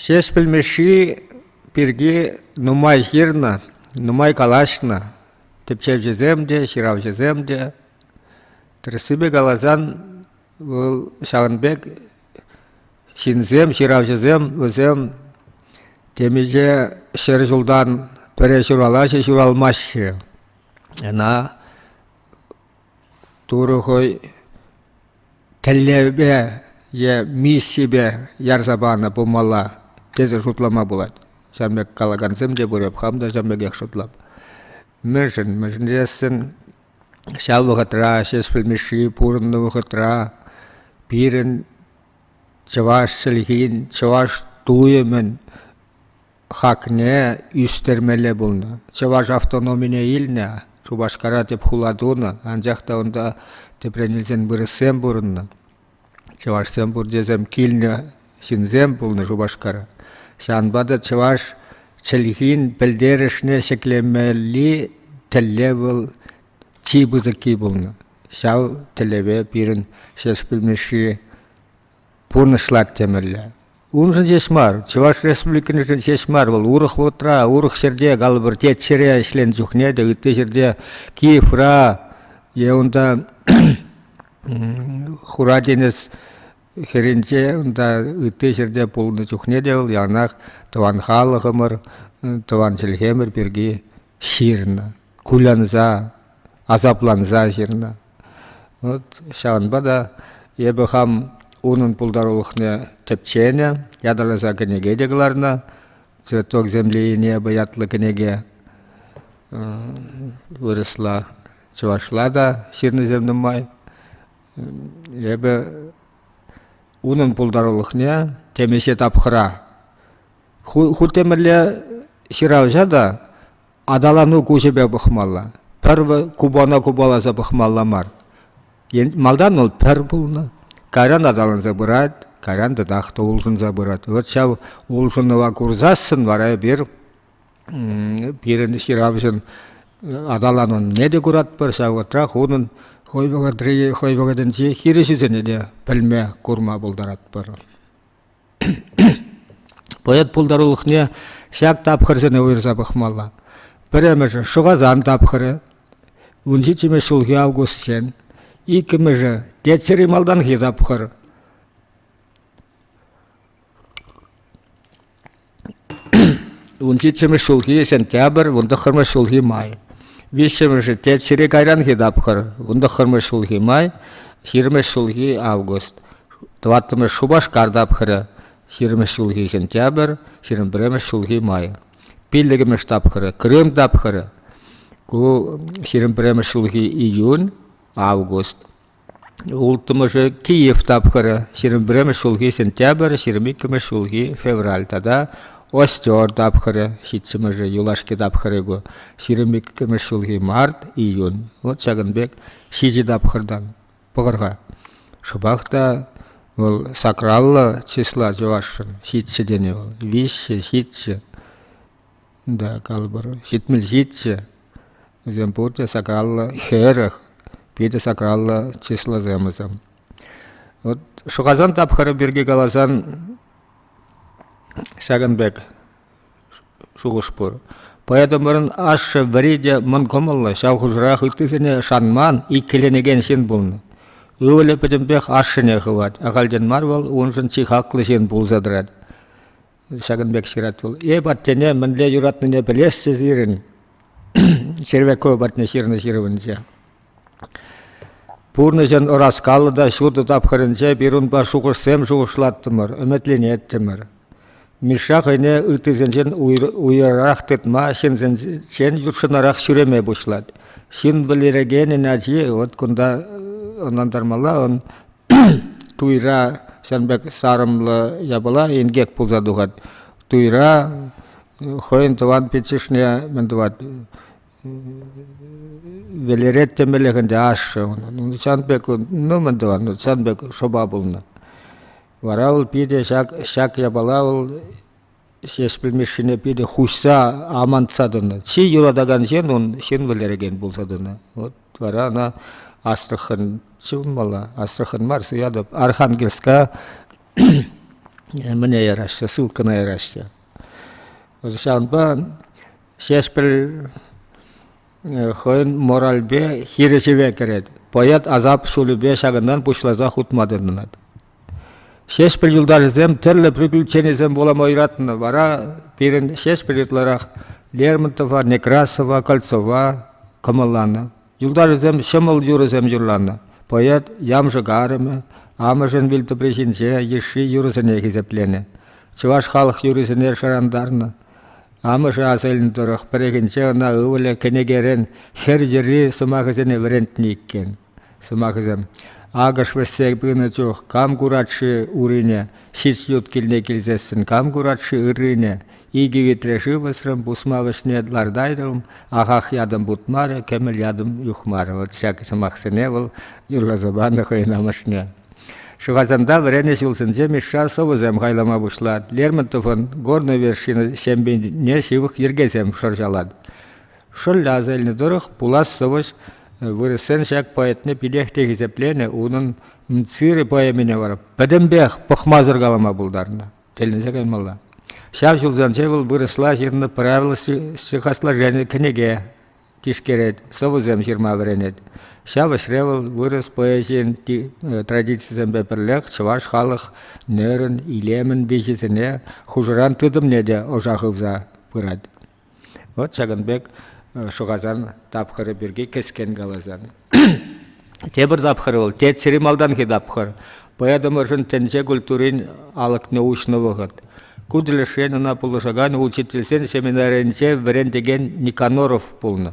Ҫеҫпӗл Мишши пирки нумай ҫырнӑ, нумай калаҫнӑ тӗпчевҫӗсем те, ҫыравҫӑсем те. Тӗрӗссипе каласан, вӑл ҫавӑн пек ҫынсем, ҫыравҫӑсем вӗсем темиҫе ҫӗр ҫултан пӗрре ҫуралаҫҫӗ, ҫуралмаҫҫӗ. Ӑна Турӑ хӑй тӗллевпе е миссипе ярса панӑ пулмалла тесе шутлама пулать. Ҫавӑн пек калакансем те пур, эп хам та ҫавӑн пекех шутлап. Мӗншӗн? Мӗншӗн тесен ҫав вӑхӑтра Ҫеҫпӗл Мишши пурӑннӑ вӑхӑтра пирӗн чӑваш чӗлхин, чӑваш туйӑмӗн хакне ӳстермелле пулнӑ. Чӑваш автономине илнӗ, Шупашкара тӗп хула тунӑ, анчах та унта тӗпрен илсен вырӑссем пурӑннӑ. Чӑвашсем пур тесем килнӗ ҫынсем пулнӑ Шупашкара. Ҫавӑнпа та чӑваш чӗлхин пӗлтерӗшне ҫӗклемелли тӗллев вӑл чи пысӑкки пулнӑ. Ҫав тӗллеве пирӗн Ҫеҫпӗл Мишши пурнӑҫлать темелле. Уншӑн ҫеҫ мар, Чӑваш Республикиншӗн ҫеҫ мар вӑл урӑх вӑхӑтра, урӑх ҫӗрте, калӑпӑр, Теччӗре ӗҫленӗ чухне те, ытти ҫӗрте, Киевра е унта Хура тинӗс хӗрринче унта ытти ҫӗрте пулнӑ чухне те вӑл яланах тӑван халӑхӑмӑр, тӑван чӗлхемӗр пирки ҫырнӑ, кулянса, асапланса ҫырнӑ. Вот ҫавӑнпа та эпӗ хам унӑн пултарулӑхне тӗпченӗ, ятарласа кӗнеке те кӑларнӑ. «Цветок земли и неба» ятлӑ кӗнеке вырӑсла, чӑвашла та ҫырнисем нумай. Эпӗ унӑн пултарулӑхне темиҫе тапхӑра хуть те мӗнле ҫыравҫа та аталану куҫӗпе пӑхмалла. Пӗр купана купаласа пӑхмалла мар. Малтан вӑл пӗр пулнӑ, кайран аталанса пырать, кайран татах та улшӑнса пырать. Вот ҫав улшӑнӑва курсассӑн вара эпир пирӗн ҫыравҫӑн аталанӑвне те куратпӑр, ҫав вӑхӑтрах унӑн хӑй вӑхӑтри хӑй вӑхӑтӗнчи хирӗҫӳсене те пӗлме, курма пултаратпӑр. Поэт пултарулӑхне ҫак тапхӑрсене уйӑрса пӑхмалла. Пӗрремӗшӗ Шӑхасан тапхӑрӗ, 17-мӗш ҫулхи августчен. Иккӗмӗшӗ Тетсери малтанхи тапхӑр. 17-мӗш ҫулхи сентябрь, 19-мӗш ҫулхи май. Виҫҫӗмӗшӗ Тетсери кайранхи тапхӑр, 19-мӗш ҫулхи май, 20-мӗш ҫулхи август. Тӑваттӑмӗш Шупашкар тапхӑрӗ, 20-мӗш ҫулхи сентябрь, 21-мӗш ҫулхи май. Пиллӗкмӗш тапхӑрӗ, Крым тапхӑрӗ. Ку 21-мӗш ҫулхи июнь, август. Улттӑмӗшӗ Киев тапхӑрӗ, 21-мӗш ҫулхи сентябрь, 22-мӗш ҫулхи февраль тата Остер тапхӑрӗ, ҫиччӗмӗшӗ, юлашки тапхӑрӗ ку, 22-мӗш ҫулхи март, июнь. Вот ҫакӑн пек ҫичӗ тапхӑртан. Пӑхӑр-ха, шӑпах та вӑл сакраллӑ числа чӑвашшӑн ҫитчӗ тенӗ вӑл. Виҫҫӗ, ҫитчӗ. Да, калӑпӑр, 77. Вӗсем пурте сакраллӑ 40. Питӗ сакраллӑ числосем вӗсем. Вот Шӑхасан тапхӑрӗ пирки каласан ҫакӑн пек шухӑш пур. Поэтӑмӑрӑн ашшӗ вӗри те мӑн кӑмӑллӑ, ҫав хушӑрах ыттисене шанман, иккӗленекен ҫын пулнӑ. Ывӑлӗ пӗтӗмпех ашшӗне хывать. Ахальтен мар вӑл уншӑн чи хаклӑ ҫын пулса тӑрать. Ҫакӑн пек ҫырать вӑл. Эп аттене мӗнле юратнине пӗлесчӗ сирӗн, Червякова патне ҫырнӑ ҫырӑвӗнче. Пурнӑҫӑн ӑраскаллӑ та ҫутӑ тапхӑрӗнче эпир унпа шухӑшсем шухӑшлаттӑмӑр, ӗмӗтленеттӗмӗр. Мишша хӑйне ыттисенчен уйӑрарах тытма, ҫынсенчен ютшӑнарах ҫӳреме пуҫлать. Ҫын вӗлерекенӗн ачи вот кунта ӑнлантармалла, он туйра ҫавӑн пек сарӑмлӑ япала инкек пулса тухать. Туйра хӑйӗн тӑван пиччӗшне мӗн тӑвать? Вӗлерет темеллех ӗнтӗ ашшӗ унӑн. Ҫавӑн пек, ну мӗн тӑван, ҫавӑн пек шӑпа пулнӑ. Вара вӑл питӗ ҫак, ҫак япала вӑл Ҫеҫпӗл Мишшине питӗ хуҫса, амантса тӑнӑ. Чи юратакан ҫын ун ҫын вӗлерекен пулса тӑнӑ. Вот вара ӑна Астрахань чӑвмалла, Астрахань мар, суятӑп, Архангельска. мӗне яраҫҫӗ, ссылкӑна яраҫҫӗ. Ҫавӑнпа Ҫеҫпӗл хӑйӗн моральпе хирӗҫӗве кӗрет. Поэт асап ҫулӗпе ҫакӑнтан пуҫласа хутма тытӑнать. Ҫеҫпӗл юлташӗсем тӗрлӗ приключенисем вулама юратнӑ. Вара пирӗн Ҫеҫпӗл ытларах Лермонтова, Некрасова, Кольцова кӑмӑлланӑ. Юлташӗсем ҫӑмӑл юрӑсем юрланӑ. Поэт ямшӑк арӑмӗ, амӑшӗн вилтӑпри ҫинче йышши юрӑсене хисепленӗ. Чӑваш халӑх юррисене шӑрантарнӑ. Амӑшӗ аса илнӗ тӑрӑх, пӗррехинче ӑна ывӑлӗ кӗнекерен хӗр йӗрри сӑмахӗсене вӗрентнӗ иккен. Сӑмахӗсем: Акӑш вӗҫсе пынӑ чух кам курать-ши урине, ҫич ют килне килсессӗн кам курать-ши ыррине? Икӗ витре шыв ӑсрӑм, пусма вӗҫне лартайрӑм, ахах ятӑм путмарӗ, кӗмӗл ятӑм юхмарӗ. Вот ҫак сӑмахсене вӑл юрласа панӑ хӑйӗн амӑшне. Шӑхасанта вӗреннӗ ҫулсенче Мишша сӑвӑсем хайлама пуҫлать. Лермонтовӑн «Горная вершина» ҫемйине ҫывӑх йӗркесем шӑрҫалать. Шӑллӗ аса илнӗ тӑрӑх, пулас сӑвӑҫ вырӑссен ҫак поэтне питех те хисепленӗ, унӑн «Мциры» поэмине вара пӗтӗмпех пӑхмасӑр калама пултарнӑ. Тӗлӗнсе каймалла. Ҫав ҫулсенче вӑл вырӑсла ҫырнӑ «Правила стихосложения» кӗнеке тишкерет, сӑвӑсем ҫырма вӗренет. Ҫав ӗҫре вӑл вырӑс поэзийӗн традицисемпе пӗрлех чӑваш халӑх нӗрӗн, илемӗн виҫисене, хушӑран тытӑмне те ӑша хывса пырать. Вот ҫакӑн пек Шӑхасан тапхӑрӗ пирки кӗскен каласан. Тепӗр тапхӑр вӑл, Тетсери малтанхи тапхӑр. Поэтӑмӑршӑн тӗнче культурин алӑкне уҫнӑ вӑхӑт. Ку тӗлӗшрен ӑна пулӑшакан учительсен семинарӗнче вӗрентекен Никаноров пулнӑ.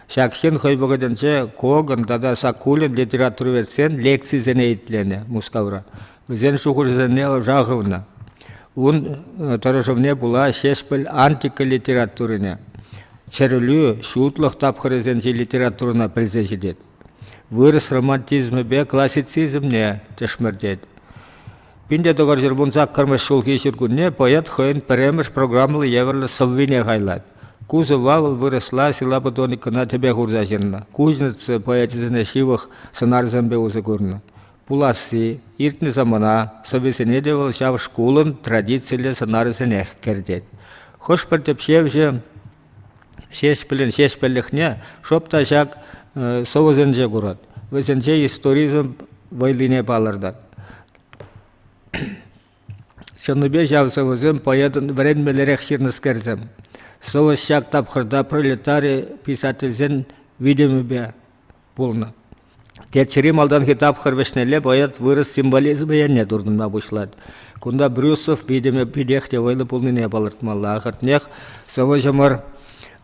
Ҫак ҫын хӑй вӑхӑтӗнче Коган тата Сакулин литературоведсен лекцисене итленӗ Мускавра. Вӗсен шухӑшӗсене ӑша хывнӑ. Ун тӑрӑшӑвне пула Ҫеҫпӗл антика литературине, чӗрӗлӳ, ҫутлӑх тапхӑрӗсенчи литературӑна пӗлсе ҫитет. Вырӑс романтизмӗпе классицизмне тӗшмӗртет. 1918 ҫулхи ҫуркунне поэт хӑйӗн пӗрремӗш программӑллӑ евӗрлӗ сӑввине хайлать. Ку сӑвва вӑл вырӑсла силлабо-тоникӑна тӗпе хурса ҫырнӑ, Кузница поэчӗсене ҫывӑх сӑнарсемпе усӑ курнӑ. Пуласси, иртнӗ самана сӑввисене те вӑл ҫав шкулӑн традициллӗ сӑнарӗсенех кӗртет. Хӑш-пӗр тӗпчевҫӗ Ҫеҫпӗлӗн ҫеҫпӗллӗхне шӑп та ҫак сӑвӑсенче курать. Вӗсенче историзм вӑйлине палӑртать. Чӑннипе ҫав сӑвӑсем поэтӑн вӗренмеллерех ҫырнӑскерсем. Сӑвӑҫ ҫак тапхӑрта пролетари писательсен витӗмӗпе пулнӑ. Теччӗри малтанхи тапхӑр вӗҫнелле поэт вырӑс символизмӗ енне туртӑнма пуҫлать. Кунта Брюсов витӗмӗ питех те вӑйлӑ пулнине палӑртмалла. Ахӑртнех, сӑвӑҫӑмӑр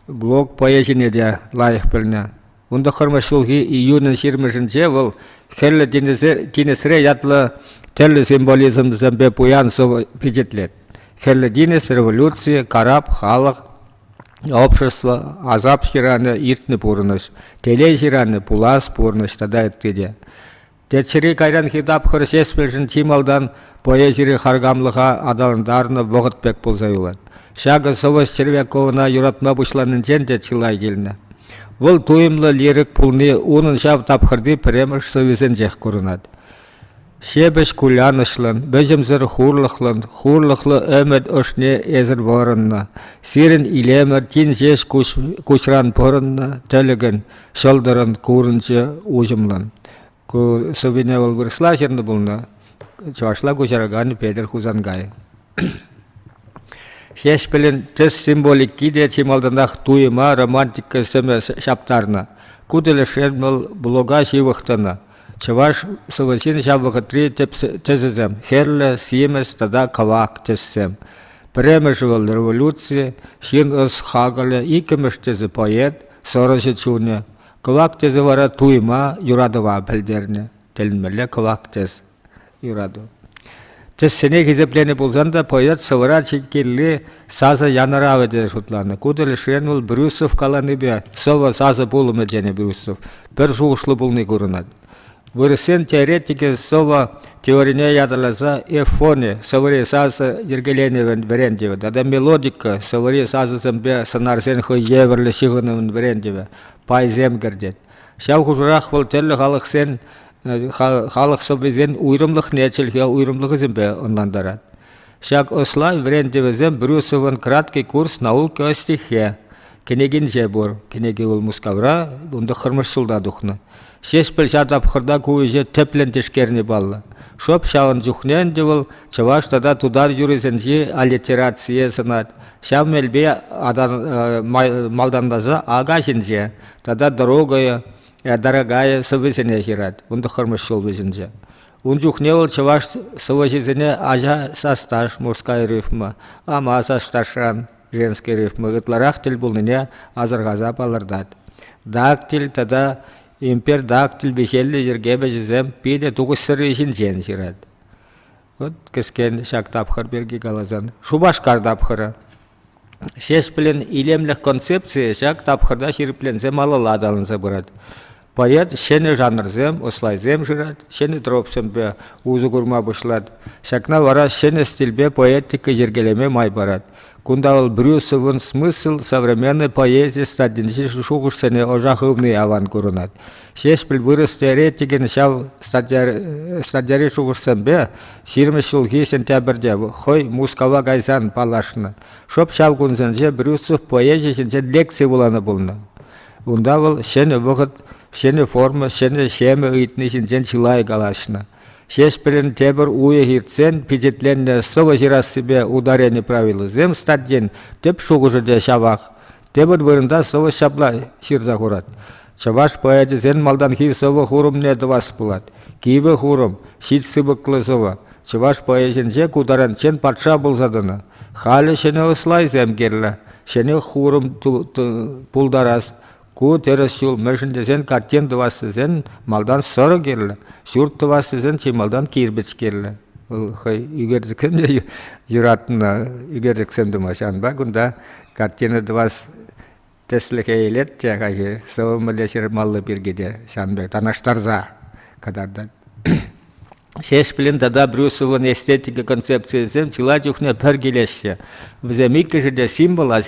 Блок поэзине те лайӑх пӗлнӗ. 19 ҫулхи июнӗн ҫирмӗшӗнче вӑл Хӗрлӗ тинӗсре ятлӑ тӗрлӗ символизмсемпе пуян сӑвӑ пичетлет. Хӗрлӗ тинӗс, революци, карап, халӑх, общество, асап ҫыранӗ, иртнӗ пурнӑҫ, телей ҫыранӗ, пулас пурнӑҫ тата ытти те. Теччӗри кайранхи тапхӑр Ҫеҫпӗлшӗн чи малтан поэзири харкамлӑха аталантарнӑ вӑхӑт пек пулса юлать. Ҫакӑ сӑвӑҫ Червяковӑна юратма пуҫланинчен те чылай килнӗ. Вӑл туйӑмлӑ лирик пулни унӑн ҫав тапхӑрти пӗрремӗш сӑввисенчех курӑнать. Ҫепӗҫ кулянӑҫлӑн, вӗҫӗмсӗр хурлӑхлӑн, хурлӑхлӑ ӗмӗт ӑшне эсӗр вӑрӑннӑ. Сирӗн илемӗр тин ҫеҫ куҫран пӑрӑннӑ, тӗлӗкӗн, ҫӑлтӑрӑн курӑнчӗ уҫӑмлӑн. Ку сӑввине вӑл вырӑсла ҫырнӑ пулнӑ, чӑвашла куҫараканӗ Петӗр Хусанкай. Ҫеҫпӗлӗн тӗс символики те чи малтанах туйӑма романтика сӗмӗ ҫаптарнӑ. Ку тӗлӗшрен вӑл блока ҫывӑх тӑнӑ. Чӑваш сӑвӑҫин ҫав вӑхӑтри тӗп тӗсӗсем хӗрлӗ, симӗс тата кӑвак тӗссем. Пӗрремӗшӗ вӑл революци, ҫын ӑс-хакӑлӗ, иккӗмӗш тӗсӗ поэт, сӑрӑҫӑ чунӗ. Кӑвак тӗсӗ вара туйӑма, юратӑва пӗлтернӗ. Тӗлӗнмелле кӑвак тӗс. Юрату. Тӗссене хисепленӗ пулсан та поэт сӑвӑра чи кирли сасӑ янӑравӗ тесе шутланӑ. Ку тӗлӗшрен вӑл Брюсов каланипе сӑвӑ сасӑ пулӑмӗ тенӗ Брюсов пӗр шухӑшлӑ пулни курӑнать. Вырӑссен теоретикӗ сӑвӑ теорине ятарласа эвфони сӑвӑри сасӑ йӗркеленӗвӗн вӗрентӗвӗ тата мелодика сӑвӑри сасӑсемпе сӑнарсен хӑй евӗрлӗ ҫыхӑнӑвӗн вӗрентӗвӗ пайсем кӗртет. Ҫав хушӑрах вӑл тӗрлӗ халӑхсен халӑх сӑввисен уйрӑмлӑхне чӗлхе уйрӑмлӑхӗсемпе ӑнлантарать. Ҫак ӑслай вӗрентӗвӗсем Брюсовӑн «Краткий курс науки о стихе» кӗнекинче пур. Кӗнеки вӑл Мускавра 19-мӗш ҫулта тухнӑ. Ҫеҫпӗл ҫав тапхӑрта ку ӗҫе тӗплӗн тишкерни паллӑ. Шӑп ҫавӑн чухне ӗнтӗ вӑл чӑваш тата тутар юррисенчи аллитерацие сӑнать. Ҫав мелпе малтанласа ака ҫинче тата «Дорогая, дорогая» сӑввисене ҫырать 19-мӗш ҫул вӗҫӗнче. Ун чухне вӑл чӑваш сӑвӑҫисене ача састаш мужская рифма, ама састашран женская рифма ытларах тӗл пулнине асӑрхаса палӑртать. Дактиль тата импердактиль виҫеллӗ йӗрке вӗҫӗсем питӗ тухӑҫсӑрри ҫинчен ҫырать. Вот кӗскен ҫак тапхӑр пирки каласан. Шупашкар тапхӑрӗ. Ҫеҫпӗлӗн илемлӗх концепцийӗ ҫак тапхӑрта ҫирӗпленсе малалла аталанса пырать. Поэт ҫӗнӗ жанрсем, ӑслайсем шырать, ҫӗнӗ тропсемпе усӑ курма пуҫлать. Ҫакна вара ҫӗнӗ стильпе поэтика йӗркелеме май парать. Кунта вӑл Брюсовӑн «Смысл современной поэзии» статйинчи шухӑшсене ӑша хывни аван курӑнать. Ҫеҫпӗл вырӑс теоретикӗн ҫав статьяри шухӑшсемпе 20 ҫулхи сентябрьте хӑй Мускава кайсан паллашнӑ. Шӑп ҫав кунсенче Брюсов поэзи ҫинчен лекци вуланӑ пулнӑ. Унта вӑл ҫӗнӗ вӑхӑт, ҫӗнӗ форма, ҫӗнӗ ҫемӗ ыйтни ҫинчен чылай калаҫнӑ. Ҫеҫпӗлӗн тепӗр уйӑх иртсен пичетленнӗ сӑвӑ ҫырассипе ударени правилисем статйин тӗп шухӑшӗ те ҫавах. Тепӗр вырӑнта сӑвӑ ҫапла ҫырса хурать. Чӑваш поэчӗсен малтанхи сӑвӑ хурӑмне тӑвас пулать. Кивӗ хурӑм, ҫич сыпӑклӑ сӑвӑ. Чӑваш поэчӗнче ку таранччен патша пулса тӑнӑ. Халӗ ҫӗнӗ ӑслайсем кирлӗ. Ҫӗнӗ хурӑм пултарас. Ку тӗрӗс ҫул, мӗншӗн тесен картин тӑвас тесен малтан сӑрӑ кирлӗ, ҫурт тӑвас тесен чи малтан кирпӗч кирлӗ. Вӑл хӑй ӳкерчӗксем те юратнӑ ӳкерчӗксем тума. Ҫавӑнпа кунта картина тӑвас тӗслӗхе илет те хайхи сӑвӑ мӗнле ҫырмалли пирки те ҫавӑн пек танлаштарса кӑтартать. Ҫеҫпӗлӗн тата Брюсовӑн эстетика концепцийӗсем чылай чухне пӗр килеҫҫӗ. Вӗсем иккӗшӗ те символа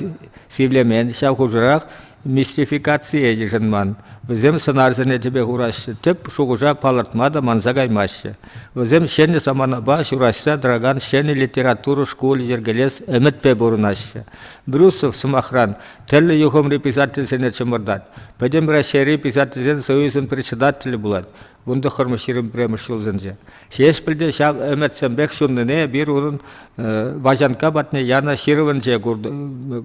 сивлемен, ҫав хушӑрах мистификацие йышӑнман. Вӗсем сӑнарсене тӗпе хураҫҫӗ, тӗп шухӑша палӑртма та манса каймаҫҫӗ. Вӗсем ҫӗнӗ саманапа ҫураҫса тӑракан ҫӗнӗ литература шкулӗ йӗркелес ӗмӗтпе пурӑнаҫҫӗ. Брюсов, сӑмахран, тӗрлӗ юхӑмри писательсене чӑмӑртать, Пӗтӗм Раҫҫейри писательсен союзӗн председателӗ пулать, 19-мӗш 21-мӗш ҫулсенче. Ҫеҫпӗл те ҫав ӗмӗтсемпех ҫуннине эпир унӑн Ваҫанкка патне янӑ ҫырӑвӗнче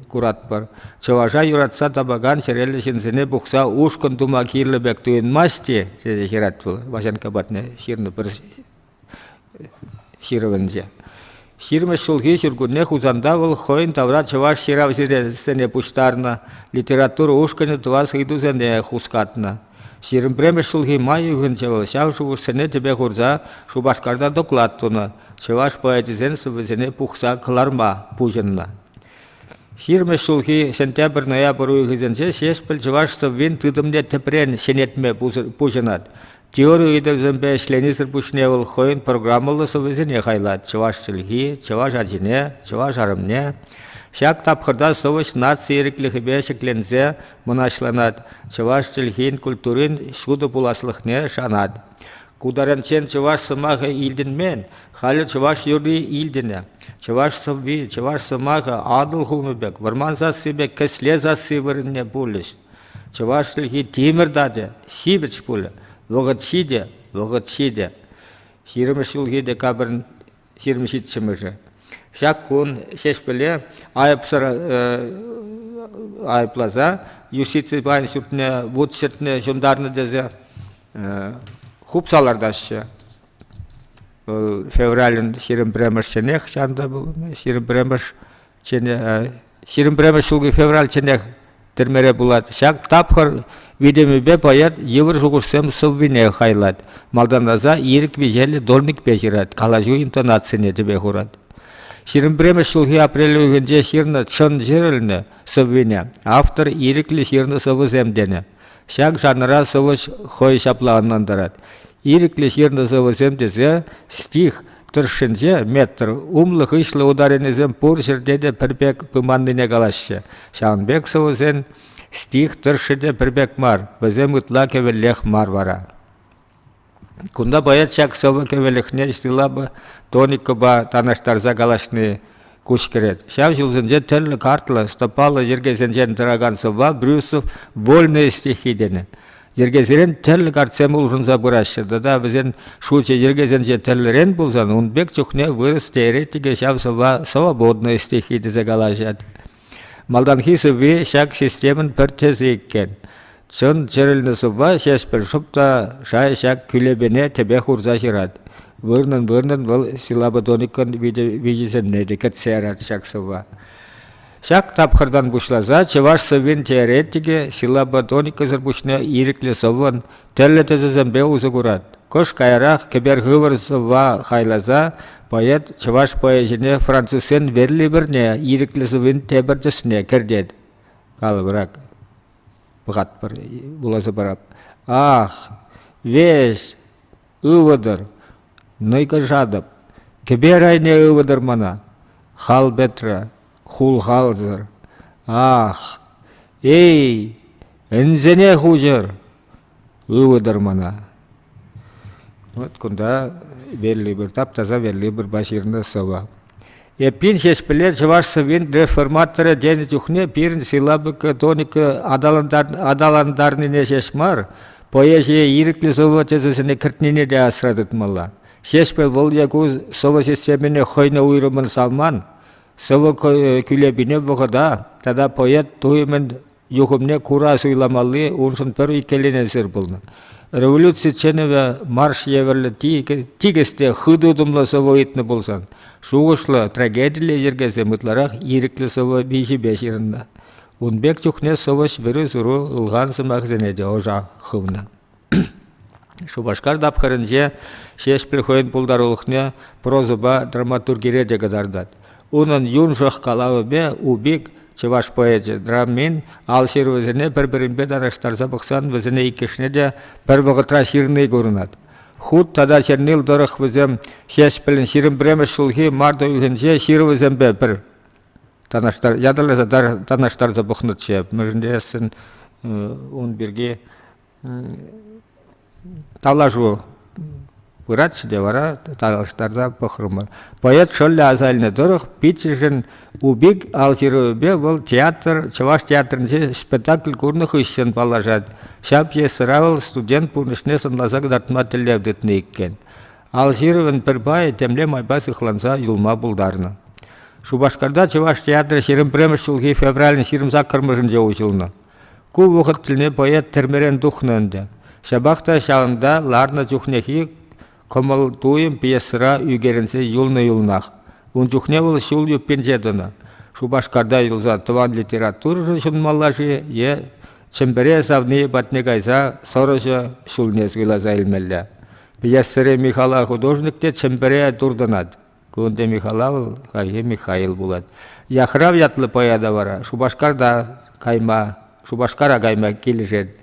куратпӑр. Чӑваша юратса тапакан чӗреллӗ ҫынсене пухса ушкӑн тума кирлӗ пек туйӑнмасть-и, тесе ҫырать вӑл Ваҫанкка патне ҫырнӑ пӗр ҫырӑвӗнче. Ҫирӗммӗш ҫулхи ҫуркунне Хусанта вӑл хӑйӗн тавра чӑваш ҫыравҫисене пуҫтарнӑ, литература ушкӑнӗ тӑвас ыйтусене хускатнӑ. 21-мӗш ҫулхи май уйӑхӗнче вӑл ҫав шухӑшсене тӗпе хурса Шупашкарта доклад тунӑ, чӑваш поэчӗсен сӑввисене пухса кӑларма пуҫӑннӑ. Ҫирӗммӗш ҫулхи сентябрь-ноябрь уйӑхӗсенче Ҫеҫпӗл чӑваш сӑввин тытӑмне тӗпрен ҫӗнетме пуҫӑнать. Теори ыйтӑвӗсемпе ӗҫленисӗр пуҫне вӑл хӑйӗн программӑллӑ сӑввисене хайлать: чӑваш чӗлхи, чӑваш ачине, чӑваш арӑмне. Ҫак тапхӑрта сӑвӑҫ наци ирӗклӗхӗпе ҫӗкленсе мӑнаҫланать, чӑваш чӗлхин культурин ҫутӑ пуласлӑхне шанать. Ку таранччен чӑваш сӑмахӗ илтӗнмен, халӗ чӑваш юрри илтӗнӗ. Чӑваш сӑвви, чӑваш сӑмахӗ Атӑл хумӗ пек, вӑрман сасси пек кӗсле сасси вырӑнне пулӗҫ. Чӑваш чӗлхи тимӗр татӗ, ҫивӗч пулӗ, вӑхӑт ҫитӗ, вӑхӑт ҫитӗ. Ҫирӗммӗш ҫулхи декабрӗн 27-мӗшӗ. Ҫак кун Ҫеҫпӗле айӑпсӑр айӑпласа юстици пайӗн ҫуртне вут чӗртнӗ ҫунтарнӑ тесе хупса лартаҫҫӗ. Вӑл февралӗн 21-мӗшченех ҫавӑнта 21-мӗш 21-мӗш ҫулхи февральчченех тӗрмере пулать. Ҫак тапхӑр витӗмӗпе поэт йывӑр шухӑшсем сӑввине хайлать. Малтанласа ирӗк виҫеллӗ дольникпе ҫырать, калаҫу интонацине тӗпе хурать. 21-мӗш ҫулхи апрель уйӑхӗнче ҫырнӑ чӑн чӗрӗлнӗ сӑввине автор ирӗклӗ ҫырнӑ сӑвӑсем тенӗ. Ҫак жанра сӑвӑҫ хӑй ҫапла ӑнлантарать. Ирӗклӗ ҫырнӑ сӑвӑсем тесе стих тӑршшӗнче метр умлӑ-хыҫлӑ ударенисем пур ҫӗрте те пӗр пек пыманнине калаҫҫӗ. Ҫавӑн пек сӑвӑсен стих тӑршшӗ те пӗр пек мар, вӗсем ытла кӗвӗллех мар вара. Кунта поэт ҫак сӑвӑ кӗвӗлӗхне силлабӑ тоникӑпа танлаштарса калаҫни куҫ кӗрет. Ҫав ҫулсенче тӗрлӗ картлӑ, стопаллӑ йӗркесенчен тӑракан сӑвва Брюсов «вольные стихи» тенӗ. Йӗркесерен тӗрлӗ картсем улшӑнса пыраҫҫӗ тата вӗсен шучӗ йӗркесенче тӗрлӗрен пулсан ун пек чухне вырӑс теоретикӗ ҫав сӑвва «свободные стихи» тесе калаҫать. Малтанхи сӑвви ҫак системӑн пӗр тӗсӗ иккен. Чӑн чӗрӗлнӗ сӑвва Ҫеҫпӗл шӑп та шай ҫак кӳлепене тӗпе хурса ҫырать. Вырӑнӑн-вырӑнӑн вӑл силлабо-тоникӑн виҫисене те кӗтсе ярать ҫак сӑвва. Ҫак тапхӑртан пуҫласа чӑваш сӑввин теоретикӗ силлабо-тоникӑсӑр пуҫне ирӗклӗ сӑввӑн тӗрлӗ тӗсӗсемпе усӑ курать. Кӑшт каярах кӗпер хывӑр сӑвва хайласа поэт чӑваш поэзине французсен верлибрне ирӗклӗ сӑввин тепӗр тӗсне кӗртет. Калӑпӑр пӑхатпӑр, вуласа парап. Ах, веҫ, ывӑтӑр, нӑйкӑшатӑп, кӗпер айне ывӑтӑр мана, хал пӗтрӗ, хул халсӑр. Ах, эй, ӗнсене хуҫӑр, ывӑтӑр мана. Вот кунта верлибр, тап-таса верлибрпа ҫырнӑ сӑвӑ. Эппин Ҫеҫпӗле чӑваш сӑввин реформаторӗ тенӗ чухне пирӗн силлабика тоника аталантарнине ҫеҫ мар, поэзие ирӗклӗ сӑвӑ тӗсӗсене кӗртнине те асра тытмалла. Ҫеҫпӗл вӑл е ку сӑвӑ системине хӑйне уйрӑммӑн савман, сӑвӑ кӳлепине вӑхӑта тата поэт туйӑмӗн юхӑмне кура суйламалли уншӑн пӗр иккӗленесӗр пулнӑ. Революци чӗнӗвӗ марш евӗрлӗ тикӗс те хытӑ утӑмлӑ сӑвӑ ыйтнӑ пулсан, шухӑшлӑ, трагедиллӗ йӗркесем ытларах ирӗклӗ сӑвӑ виҫипе ҫырӑннӑ. Ун пек чухне сӑвӑҫ вӗрӳ-суру ылхан сӑмахӗсене те ӑша хывнӑ. Шупашкар тапхӑрӗнче Ҫеҫпӗл хӑйӗн пултарулӑхне прозӑпа драматургире те кӑтартать. Унӑн юншӑх калавӗпе Упик чӑваш поэчӗ драмин ал ҫырӑвӗсене пӗр-пӗринпе танлаштарса пӑхсан вӗсене иккӗшне те пӗр вӑхӑтра ҫырни курӑнать. Хут тата чернил тӑрӑх вӗсем Ҫеҫпӗлӗн 21-мӗш ҫулхи март уйӑхӗнче ҫырӑвӗсемпе пӗр танлаштар, ятарласа танлаштарса пӑхнӑччӗ. Мӗншӗн тесен ун пирки Тавлашу пыратчӗ те вара танлаштарса пӑхрӑмӑр. Поэт шӑллӗ аса илнӗ тӑрӑх пиччӗшӗн Упик ал ҫырӑвӗпе вӑл театр, чӑваш театрӗнче спектакль курнӑ хыҫҫӑн паллашать. Ҫав пьесӑра вӑл студент пурнӑҫне сӑнласа кӑтартма тӗллев тытнӑ иккен. Ал ҫырӑвӗн пӗр пайӗ темле майпа сыхланса юлма пултарнӑ. Шупашкарта чӑваш театрӗ 21-мӗш ҫулхи февралӗн 28-мӗшӗнче уҫӑлнӑ. Ку вӑхӑт тӗлне поэт тӗрмерен тухнӑ ӗнтӗ. Ҫапах та ҫавӑнта ларнӑ чухнехи кӑмӑл-туйӑм пьесӑра ӳкерӗнсе юлнӑ-юлнах. Ун чухне вӑл ҫул юппинче тӑнӑ. Шупашкарта юлса тӑван литературӑшӑн ҫунмалла-ши е Чӗмпӗре савнийӗ патне кайса сӑрӑҫӑ ҫулне суйласа илмелле. Пьесӑри Михала художник те Чӗмпӗре туртӑнать. Кунти Михала вӑл хальхи Михаил пулать. Яхрав ятлӑ поэта вара Шупашкарта кайма, Шупашкара кайма килӗшет.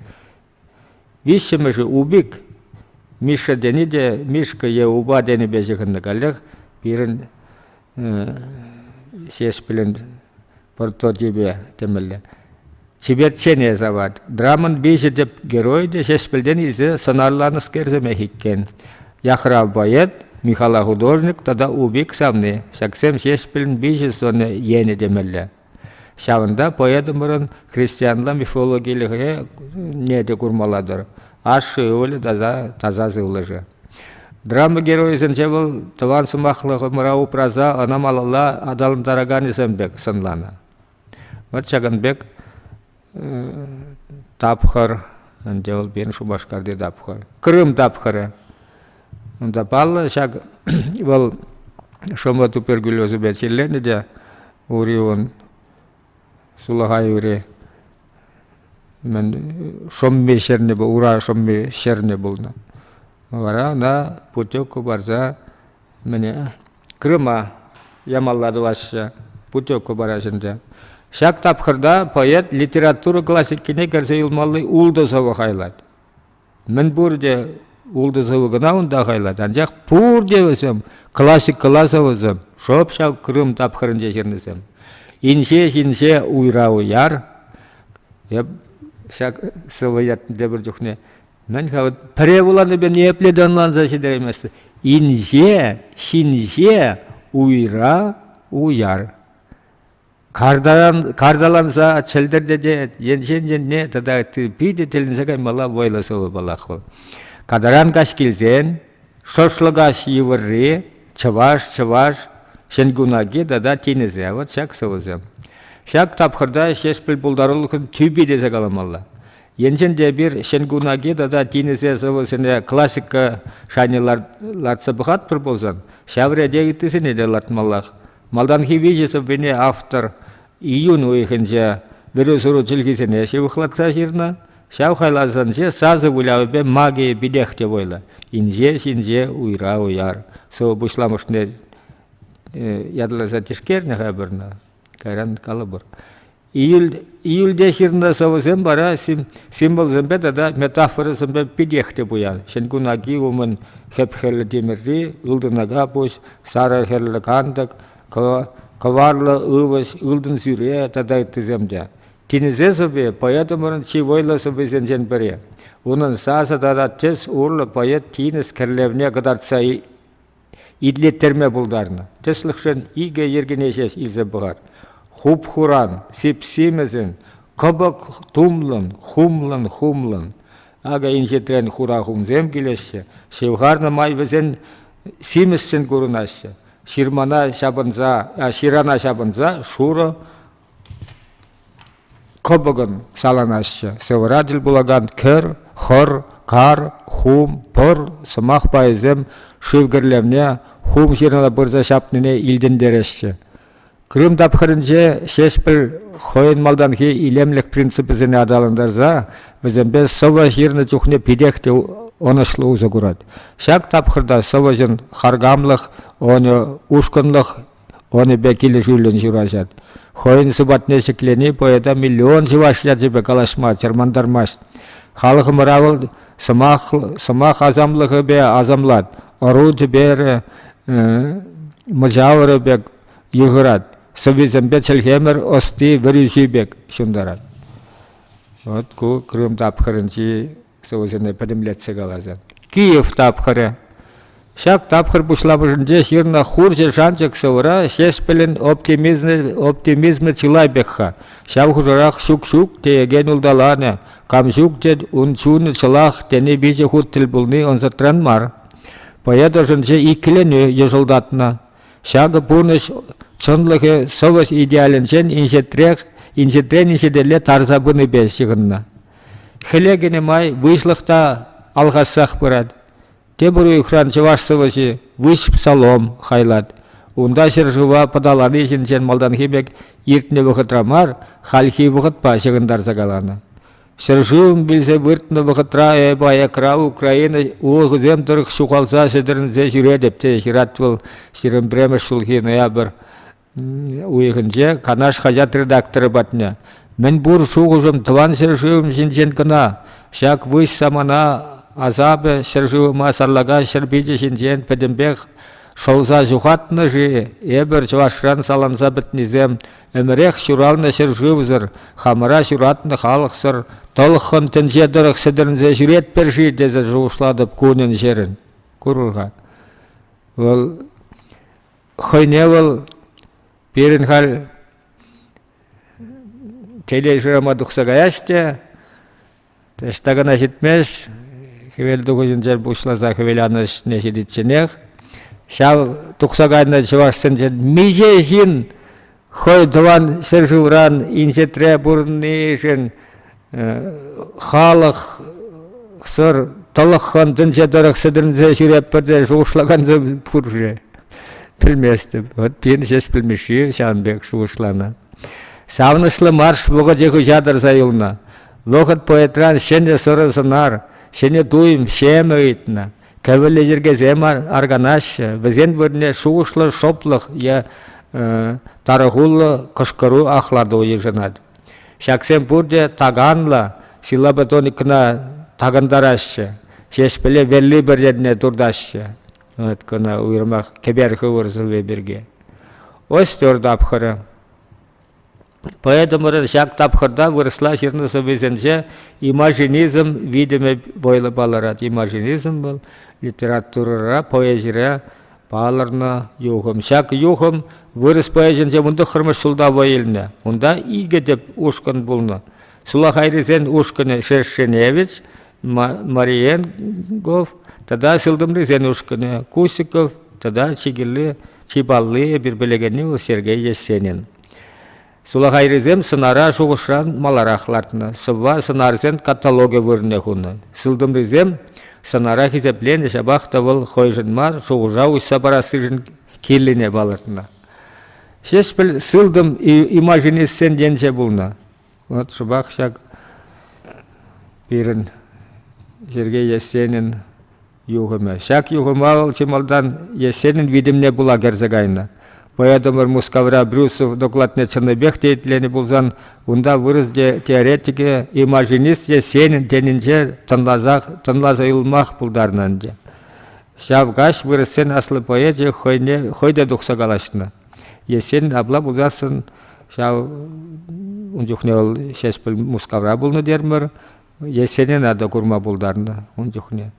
Виҫҫӗмӗшӗ Упик, Миша тени те Мишка е Упа тенипе ҫыхӑннӑ каллех пирӗн Ҫеҫпӗлӗн прототипӗ темелле. Чиперччене савать. Драмӑн виҫӗ тӗп геройӗ те Ҫеҫпӗлтен илсе сӑнарланӑскерсемех иккен. Яхрав поэт, Михала художник тата Упик савни ҫаксем Ҫеҫпӗлӗн виҫӗ сӑнӗ енӗ темелле. Ҫавӑнта поэтӑмӑрӑн христианла мифологилӗхне те курмалла-тӑр. Ашшӗ ывӑлӗ тата таса сывлӑшӗ. Драма геройӗсенче вӑл тӑван сӑмахлӑхӑмӑра упраса ӑна малалла аталантараканӗсем пек сӑнланӑ. Вот ҫакӑн пек тапхӑр, ӗнтӗ вӑл пирӗн Шупашкарти тапхӑр. Крым тапхӑрӗ. Унта паллӑ ҫак вӑл шӑмӑ туберкулезӗпе чирленӗ те ури ун сулахай ури мӗн шӑмми ҫӗрнӗ, ура шӑмми ҫӗрнӗ пулнӑ. Вара ӑна путевка парса мӗне Крыма ямалла тӑваҫҫӗ, путевка параҫҫӗ ӗнтӗ. Ҫак тапхӑрта поэт литература классикине кӗрсе юлмалли ултӑ сӑвӑ хайлать. Мӗн пурте ултӑ сӑвӑ кӑна унта хайлать, анчах пурте вӗсем классикӑлла сӑвӑсем, шӑп ҫав Крым тапхӑрӗнче ҫырнисем. Инҫе-инҫе уйра уяр, эп ҫак сӑвӑ ятне тепӗр чухне. Мӗн-ха вот пӗрре вуланипе ниепле те ӑнланса ҫитерейместӗн. Инҫе, ҫинҫе, уйра, уяр. Карталанса чӗлтӗртетет, енчен енне тата ытти питӗ тӗлӗнсе каймалла вӑйлӑ сӑвӑ паллах вӑл. Катаран каҫ килсен, шӑршлӑ каҫ йывӑрри, чӑваш, чӑваш, Ҫӗнкунаки тата тинӗсе. Вот ҫак сӑвӑсем. Ҫак тапхӑрта Ҫеҫпӗл пултарулӑхӑн тӳпи тесе каламалла. Енчен те эпир Ҫӗнкунаки тата тинӗсе сӑвӑсене классика шайне лартса пӑхатпӑр пулсан, ҫав рете ыттисене те лартмаллах. Малтанхи виҫӗ сӑввине автор июнь уйӑхӗнче вӗрӳ-суру чӗлхисене ҫывӑхлатса ҫырнӑ. Ҫав хайлавсенче сасӑ вылявӗпе магийӗ питех те вӑйлӑ. Инҫе ҫинче уйра уяр. Сӑвӑ пуҫламӑшне ятарласа тишкернӗ-ха пӗрне. Кайран калӑпӑр. Июльте ҫырнӑ сӑвӑсем вара символсемпе тата метафорӑсемпе питех те пуян. Ҫӗнкун аки умӗн хӗп-хӗрлӗ тимӗрри, ылтӑн ака пуҫ, сарӑ хӗрлӗ кантӑк, кӑварлӑ ывӑҫ, ылтӑн сӳре тата ыттисем те. Тинӗсе сӑвви поэтӑмӑрӑн чи вӑйлӑ сӑввисенчен пӗри. Унӑн сасӑ тата тӗс урлӑ поэт тинӗс кӗрлевне кӑтартса итлеттерме пултарнӑ. Тӗслӗхшӗн икӗ йӗркене ҫеҫ илсе пӑхар. Хуп-хуран, сип-симӗсӗн, кӑпӑк тумлӑн, хумлӑн-хумлӑн. Акӑ инҫетрен хура хумсем килеҫҫӗ, ҫывхарнӑ май вӗсен симӗссӗн курӑнаҫҫӗ. Ҫырмана ҫапӑнса, ҫырана ҫапӑнса шурӑ кӑпӑкӑн саланаҫҫӗ. Сӑвӑра тӗл пулакан кӗр, хӑр, кар, хум, пӑр сӑмах пайӗсем шыв кӗрлевне, хум ҫырана пырса ҫапнине илтӗнтереҫҫӗ. Крым тапхӑрӗнче Ҫеҫпӗл хӑйӗн малтанхи илемлӗх принципӗсене аталантарса вӗсемпе сӑвӑ ҫырнӑ чухне питех те ӑнӑҫлӑ усӑ курать. Ҫак тапхӑрта сӑвӑҫӑн харкамлӑх, ӑнӗ, ушкӑнлӑх ӑнӗпе килӗшӳллӗн ҫураҫать. Хӑйӗн сӑпатне ҫӗклени поэта миллион чӑваш ячӗпе калаҫма чӑрмантармасть. Халӑхӑмӑра вӑл сӑмах, сӑмах асамлӑхӗпе асамлать, ӑру тӗперӗ мӑчавӑрӗ пек йыхӑрать, сӑввисемпе чӗлхемӗр ӑсти вӗрӳҫи пек ҫунтарать. Вот ку Крым тапхӑрӗнчи сӑвӑсене пӗтӗмлетсе каласан. Киев тапхӑрӗ. Ҫак тапхӑр пуҫламӑшӗнче ҫырнӑ хурҫӑ шанчӑк сӑвӑра Ҫеҫпӗлӗн оптимизмӗ, оптимизмӗ чылай пек-ха. Ҫав хушӑрах ҫук-ҫук теекен улталанӑ, кам ҫук тет, ун чунӗ чӑлах тени виҫӗ хут тӗл пулни ӑнсӑртран мар. Поэт ӑшӗнче иккӗленӳ йӑшӑлтатнӑ. Ҫакӑ пурнӑҫ чӑнлӑхӗ сӑвӑҫ идеалӗнчен инҫетрех, инҫетрен инҫетелле тарса пынипе ҫыхӑннӑ. Хӗле кӗнӗ май выҫлӑх та алхассах пырать. Тепӗр уйӑхран чӑваш сӑвӑҫи «Выҫ псалом» хайлать. Унта ҫӗршыва пӑталани ҫинчен малтанхи пек иртнӗ вӑхӑтра мар, хальхи вӑхӑтпа ҫыхӑнтарса каланӑ. Ҫӗршывӑм вилсе выртнӑ вӑхӑтра эпӗ аякра Украина улӑхӗсем тӑрӑх ҫухалса сӗтӗрӗнсе ҫӳретӗп, тесе ҫырать вӑл 21-мӗш ҫулхи ноябрь уйӑхӗнче Канаш хаҫат редакторӗ патне. Мӗн пур шухӑшӑм тӑван ҫӗршывӑм ҫинчен кӑна. Ҫак выҫ самана асапӗ ҫӗршывӑма сарлака ҫӗр пичӗ ҫинчен пӗтӗмпех шӑлса ҫухатнӑ-ши? Эпӗр чӑвашран саланса пӗтнисем ӗмӗрех ҫуралнӑ ҫӗршывсӑр, хамӑра ҫуратнӑ халӑхсӑр тӑлӑххӑн тӗнче тӑрӑх сӗтӗрӗнсе ҫӳретпӗр-ши тесе шухӑшлатӑп кунӗн-ҫӗрӗн. Курӑр-ха. Вӑл хӑйне вӑл пирӗн халь телей шырама тухса каяҫ те ӑҫта кӑна ҫитмест, хӗвел тухӑҫӗнчен пуҫласа хӗвел анӑҫне ҫитичченех ҫав тухса кайнӑ чӑвашсенчен миҫе ҫын хӑй тӑван ҫӗршывран инҫетре пурӑннишӗн халӑхсӑр тӑлӑххӑн тӗнче тӑрӑх сӗтӗрӗнсе ҫӳретпӗр те шухӑшлакансем пур-ши? Пӗлместӗп. Вот пирӗн ҫеҫ пӗлмеши ҫавӑн пек шухӑшланӑ. Савӑнӑҫлӑ марш вӑхӑчӗ хыҫа тӑрса юлнӑ. Вӑхӑт поэтран ҫӗнӗ сӑрӑ сӑнар, ҫӗнӗ туйӑм, ҫемӗ ыйтнӑ. Кӗвӗллӗ йӗркесем арканаҫҫӗ, вӗсен вырӑнне шухӑшлӑ шӑплӑх е тарӑхуллӑ кӑшкӑру ахлату йышӑнать. Ҫаксем пурте таканлӑ силлабатоникӑна такӑнтараҫҫӗ, Ҫеҫпӗле велли пӗр енне туртаҫҫӗ. Вот кӑна уйрӑмах кӗпер хывӑр сӑвви пирки. Остер тапхӑрӗ. Поэтӑмӑрӑн ҫак тапхӑрта вырӑсла ҫырнӑ сӑввисенче имажинизм витӗмӗ вӑйлӑ палӑрать. Имажинизм вӑл литературӑра, поэзире палӑрнӑ юхӑм. Ҫак юхӑм вырӑс поэзинче 19-мӗш ҫулта вӑй илнӗ. Унта икӗ тӗп ушкӑн пулнӑ. Сулахайрисен ушкӑнӗ Шершеневич, Мариенгов тата сылтӑмрисен ушкӑнӗ Кусиков тата чи кирли, чи палли эпир пӗлекенни вӑл Сергей Есенин. Сулахайрисем сӑнара шухӑшран маларах лартнӑ, сӑвва сӑнарсен каталогӗ вырӑнне хунӑ. Сылтӑмрисем сӑнара хисепленӗ, ҫапах та вӑл хӑйшӗн мар, шухӑша уҫса парассишӗн кирлине палӑртнӑ. Ҫеҫпӗл сылтӑм имажинистсен енче пулнӑ. Вот шӑпах ҫак пирӗн Сергей Есенин юхӑмӗ. Ҫак юхӑма вӑл чи малтан Есенин витӗмне пула кӗрсе кайнӑ. Поэтӑмӑр Мускавра Брюсов докладне чӑннипех те итленӗ пулсан, унта вырӑс теоретикӗ имажинист Есенин тенинче тӑнласах, тӑнласа юлмах пултарнӑ ӗнтӗ. Ҫав каҫ вырӑссен аслӑ поэчӗ хӑйне хӑй те тухса калаҫнӑ. Есенин апла пулсассӑн ҫав ун чухне вӑл Ҫеҫпӗл Мускавра пулнӑ терӗмӗр. Есенина та курма пултарнӑ ун чухне.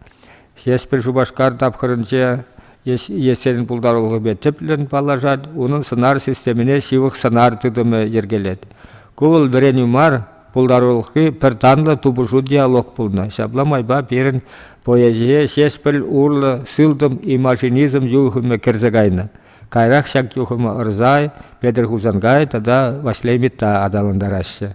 Ҫеҫпӗл Шупашкар тапхӑрӗнче Есенин пултарулӑхӗпе тӗплӗн паллашать, унӑн сӑнар системине ҫывӑх сӑнар тытӑмӗ йӗркелет. Ку вӑл вӗренӳ мар, пултарулӑхри пӗр танлӑ тупӑшу диалог пулнӑ. Ҫапла майпа пирӗн поэзие Ҫеҫпӗл урлӑ сылтӑм имажинизм юхӑмӗ кӗрсе кайнӑ. Кайрах ҫак юхӑма Ӑрсай, Петӗр Хусанкай тата Ваҫлей Митта аталантараҫҫӗ.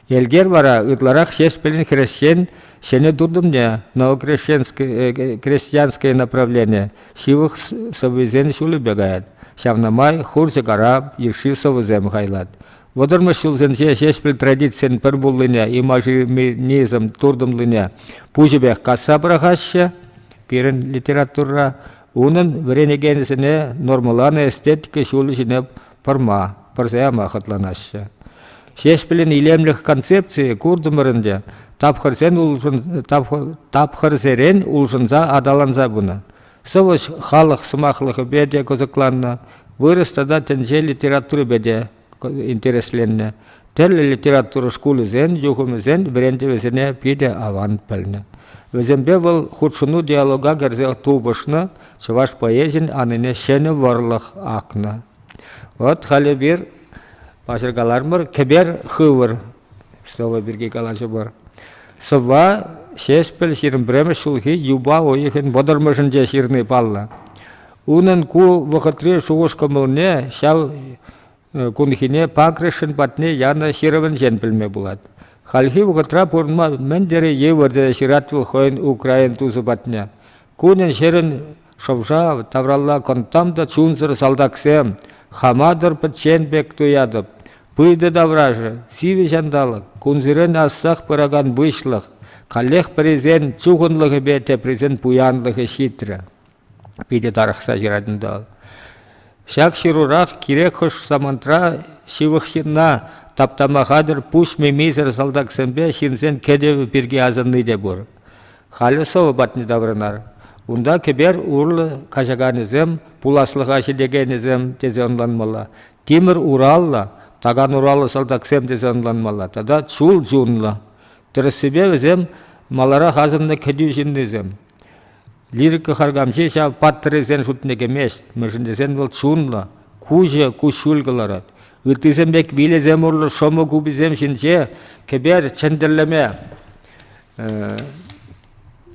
Элкер вара ытларах Ҫеҫпӗлӗн хресчен ҫӗнӗ туртӑмне новокрестьянское направление ҫывӑх сӑввисен ҫулӗпе каять. Ҫавна май хурҫӑ карап йышши сӑвӑсем хайлать. Вӑтӑрмӗш ҫулсенче Ҫеҫпӗл традицин пӗр пуллине имажинизм туртӑмлине пуҫӗпех касса пӑрахаҫҫӗ пирӗн литературӑра. Унӑн вӗренекенӗсене нормӑланӑ эстетика ҫулӗ ҫине пӑрма, пӑрса яма хӑтланаҫҫӗ. Ҫеҫпӗлӗн илемлӗх концепцийӗ куртӑмӑр ӗнтӗ, тапхӑрсен улшӑн, тапхӑрсерен улшӑнса аталанса пынӑ. Сӑвӑҫ халӑх сӑмахлӑхӗпе те кӑсӑкланнӑ, вырӑс тата тӗнче литературипе те интересленнӗ. Тӗрлӗ литература шкулӗсен, юхӑмӗсен вӗрентӗвӗсене питӗ аван пӗлнӗ. Вӗсемпе вӑл хутшӑну диалога кӗрсе тупӑшнӑ, чӑваш поэзин анине ҫӗнӗ вӑрлӑх акнӑ. Вот халь эпир паҫӑр каларӑмӑр, кӗпер хывӑр сӑвӑ пирки калаҫӑпӑр. Сӑвва Ҫеҫпӗл 21-мӗш ҫулхи юпа уйӑхӗн вӑтӑрмӗшӗнче ҫырни паллӑ. Унӑн ку вӑхӑтри шухӑш-кӑмӑлне ҫав кунхине Пакрышшин патне янӑ ҫырӑвӗнчен пӗлме пулать. Хальхи вӑхӑтра пурӑнма мӗн тери йывӑр тесе ҫырать вӑл хӑйӗн украин тусӗ патне. Кунӗн-ҫӗрӗн шӑв-шав, тавралла кӑнттам та чунсӑр салтаксем, хама-тӑр пӗччен пек туятӑп. Пыйтӑ таврашӗ, сивӗ ҫанталӑк, кунсерен ассах пыракан выҫлӑх, каллех пӗрисен чухӑнлӑхӗпе теприсен пуянлӑхӗ ҫитрӗ. Питӗ тарӑхса ҫырать унта вӑл. Ҫак ҫырурах кирек хӑш самантра ҫывӑх ҫынна таптама хатӗр пуҫ мимисӗр салтаксемпе ҫынсен кӗтӗвӗ пирки асӑнни те пур. Халӗ сӑвӑ патне таврӑнар. Унта кӗпер урлӑ каҫаканӗсем, пуласлӑха ҫитекенӗсем тесе ӑнланмалла. Тимӗр ураллӑ, такан ураллӑ салтаксем тесе ӑнланмалла тата чул чунлӑ. Тӗрӗссипе вӗсем маларах асӑннӑ кӗтӳ ҫыннисем. Лирика харкамҫи ҫав паттӑрӗсен шутне кӗмест, мӗншӗн тесен вӑл чунлӑ, куҫӗ куҫҫуль кӑларать. Ыттисем пек вилесем урлӑ шӑмӑ куписем ҫинче кӗпер чӗнтӗрлеме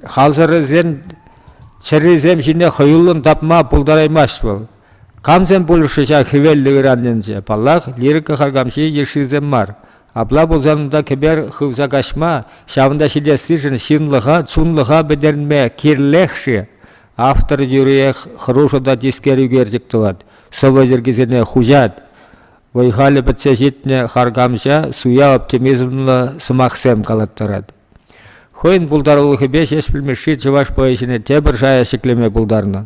халсӑррисен чӗррисем ҫине хӑюллӑн тапма пултараймасть вӑл. Камсем пулӑшрӗ ҫак хӗвеллӗ ыран енче? Паллах, лирика харкамҫи йышшисем мар. Апла пулсан унта кӗпер хывса каҫма, ҫавӑнта ҫитессишӗн ҫынлӑха, чунлӑха пӗтерме кирлех-ши? Автор юриех хӑрушӑ та тискер ӳкерчӗк тӑвать, сӑвӑ йӗркисене хуҫать. Вӑй-халӗ пӗтсе ҫитнӗ харкамҫа суя оптимизмлӑ сӑмахсем калаттарать. Хӑйӗн пултарулӑхӗпе Ҫеҫпӗл Мишши чӑваш поэзине тепӗр шая ҫӗклеме пултарнӑ.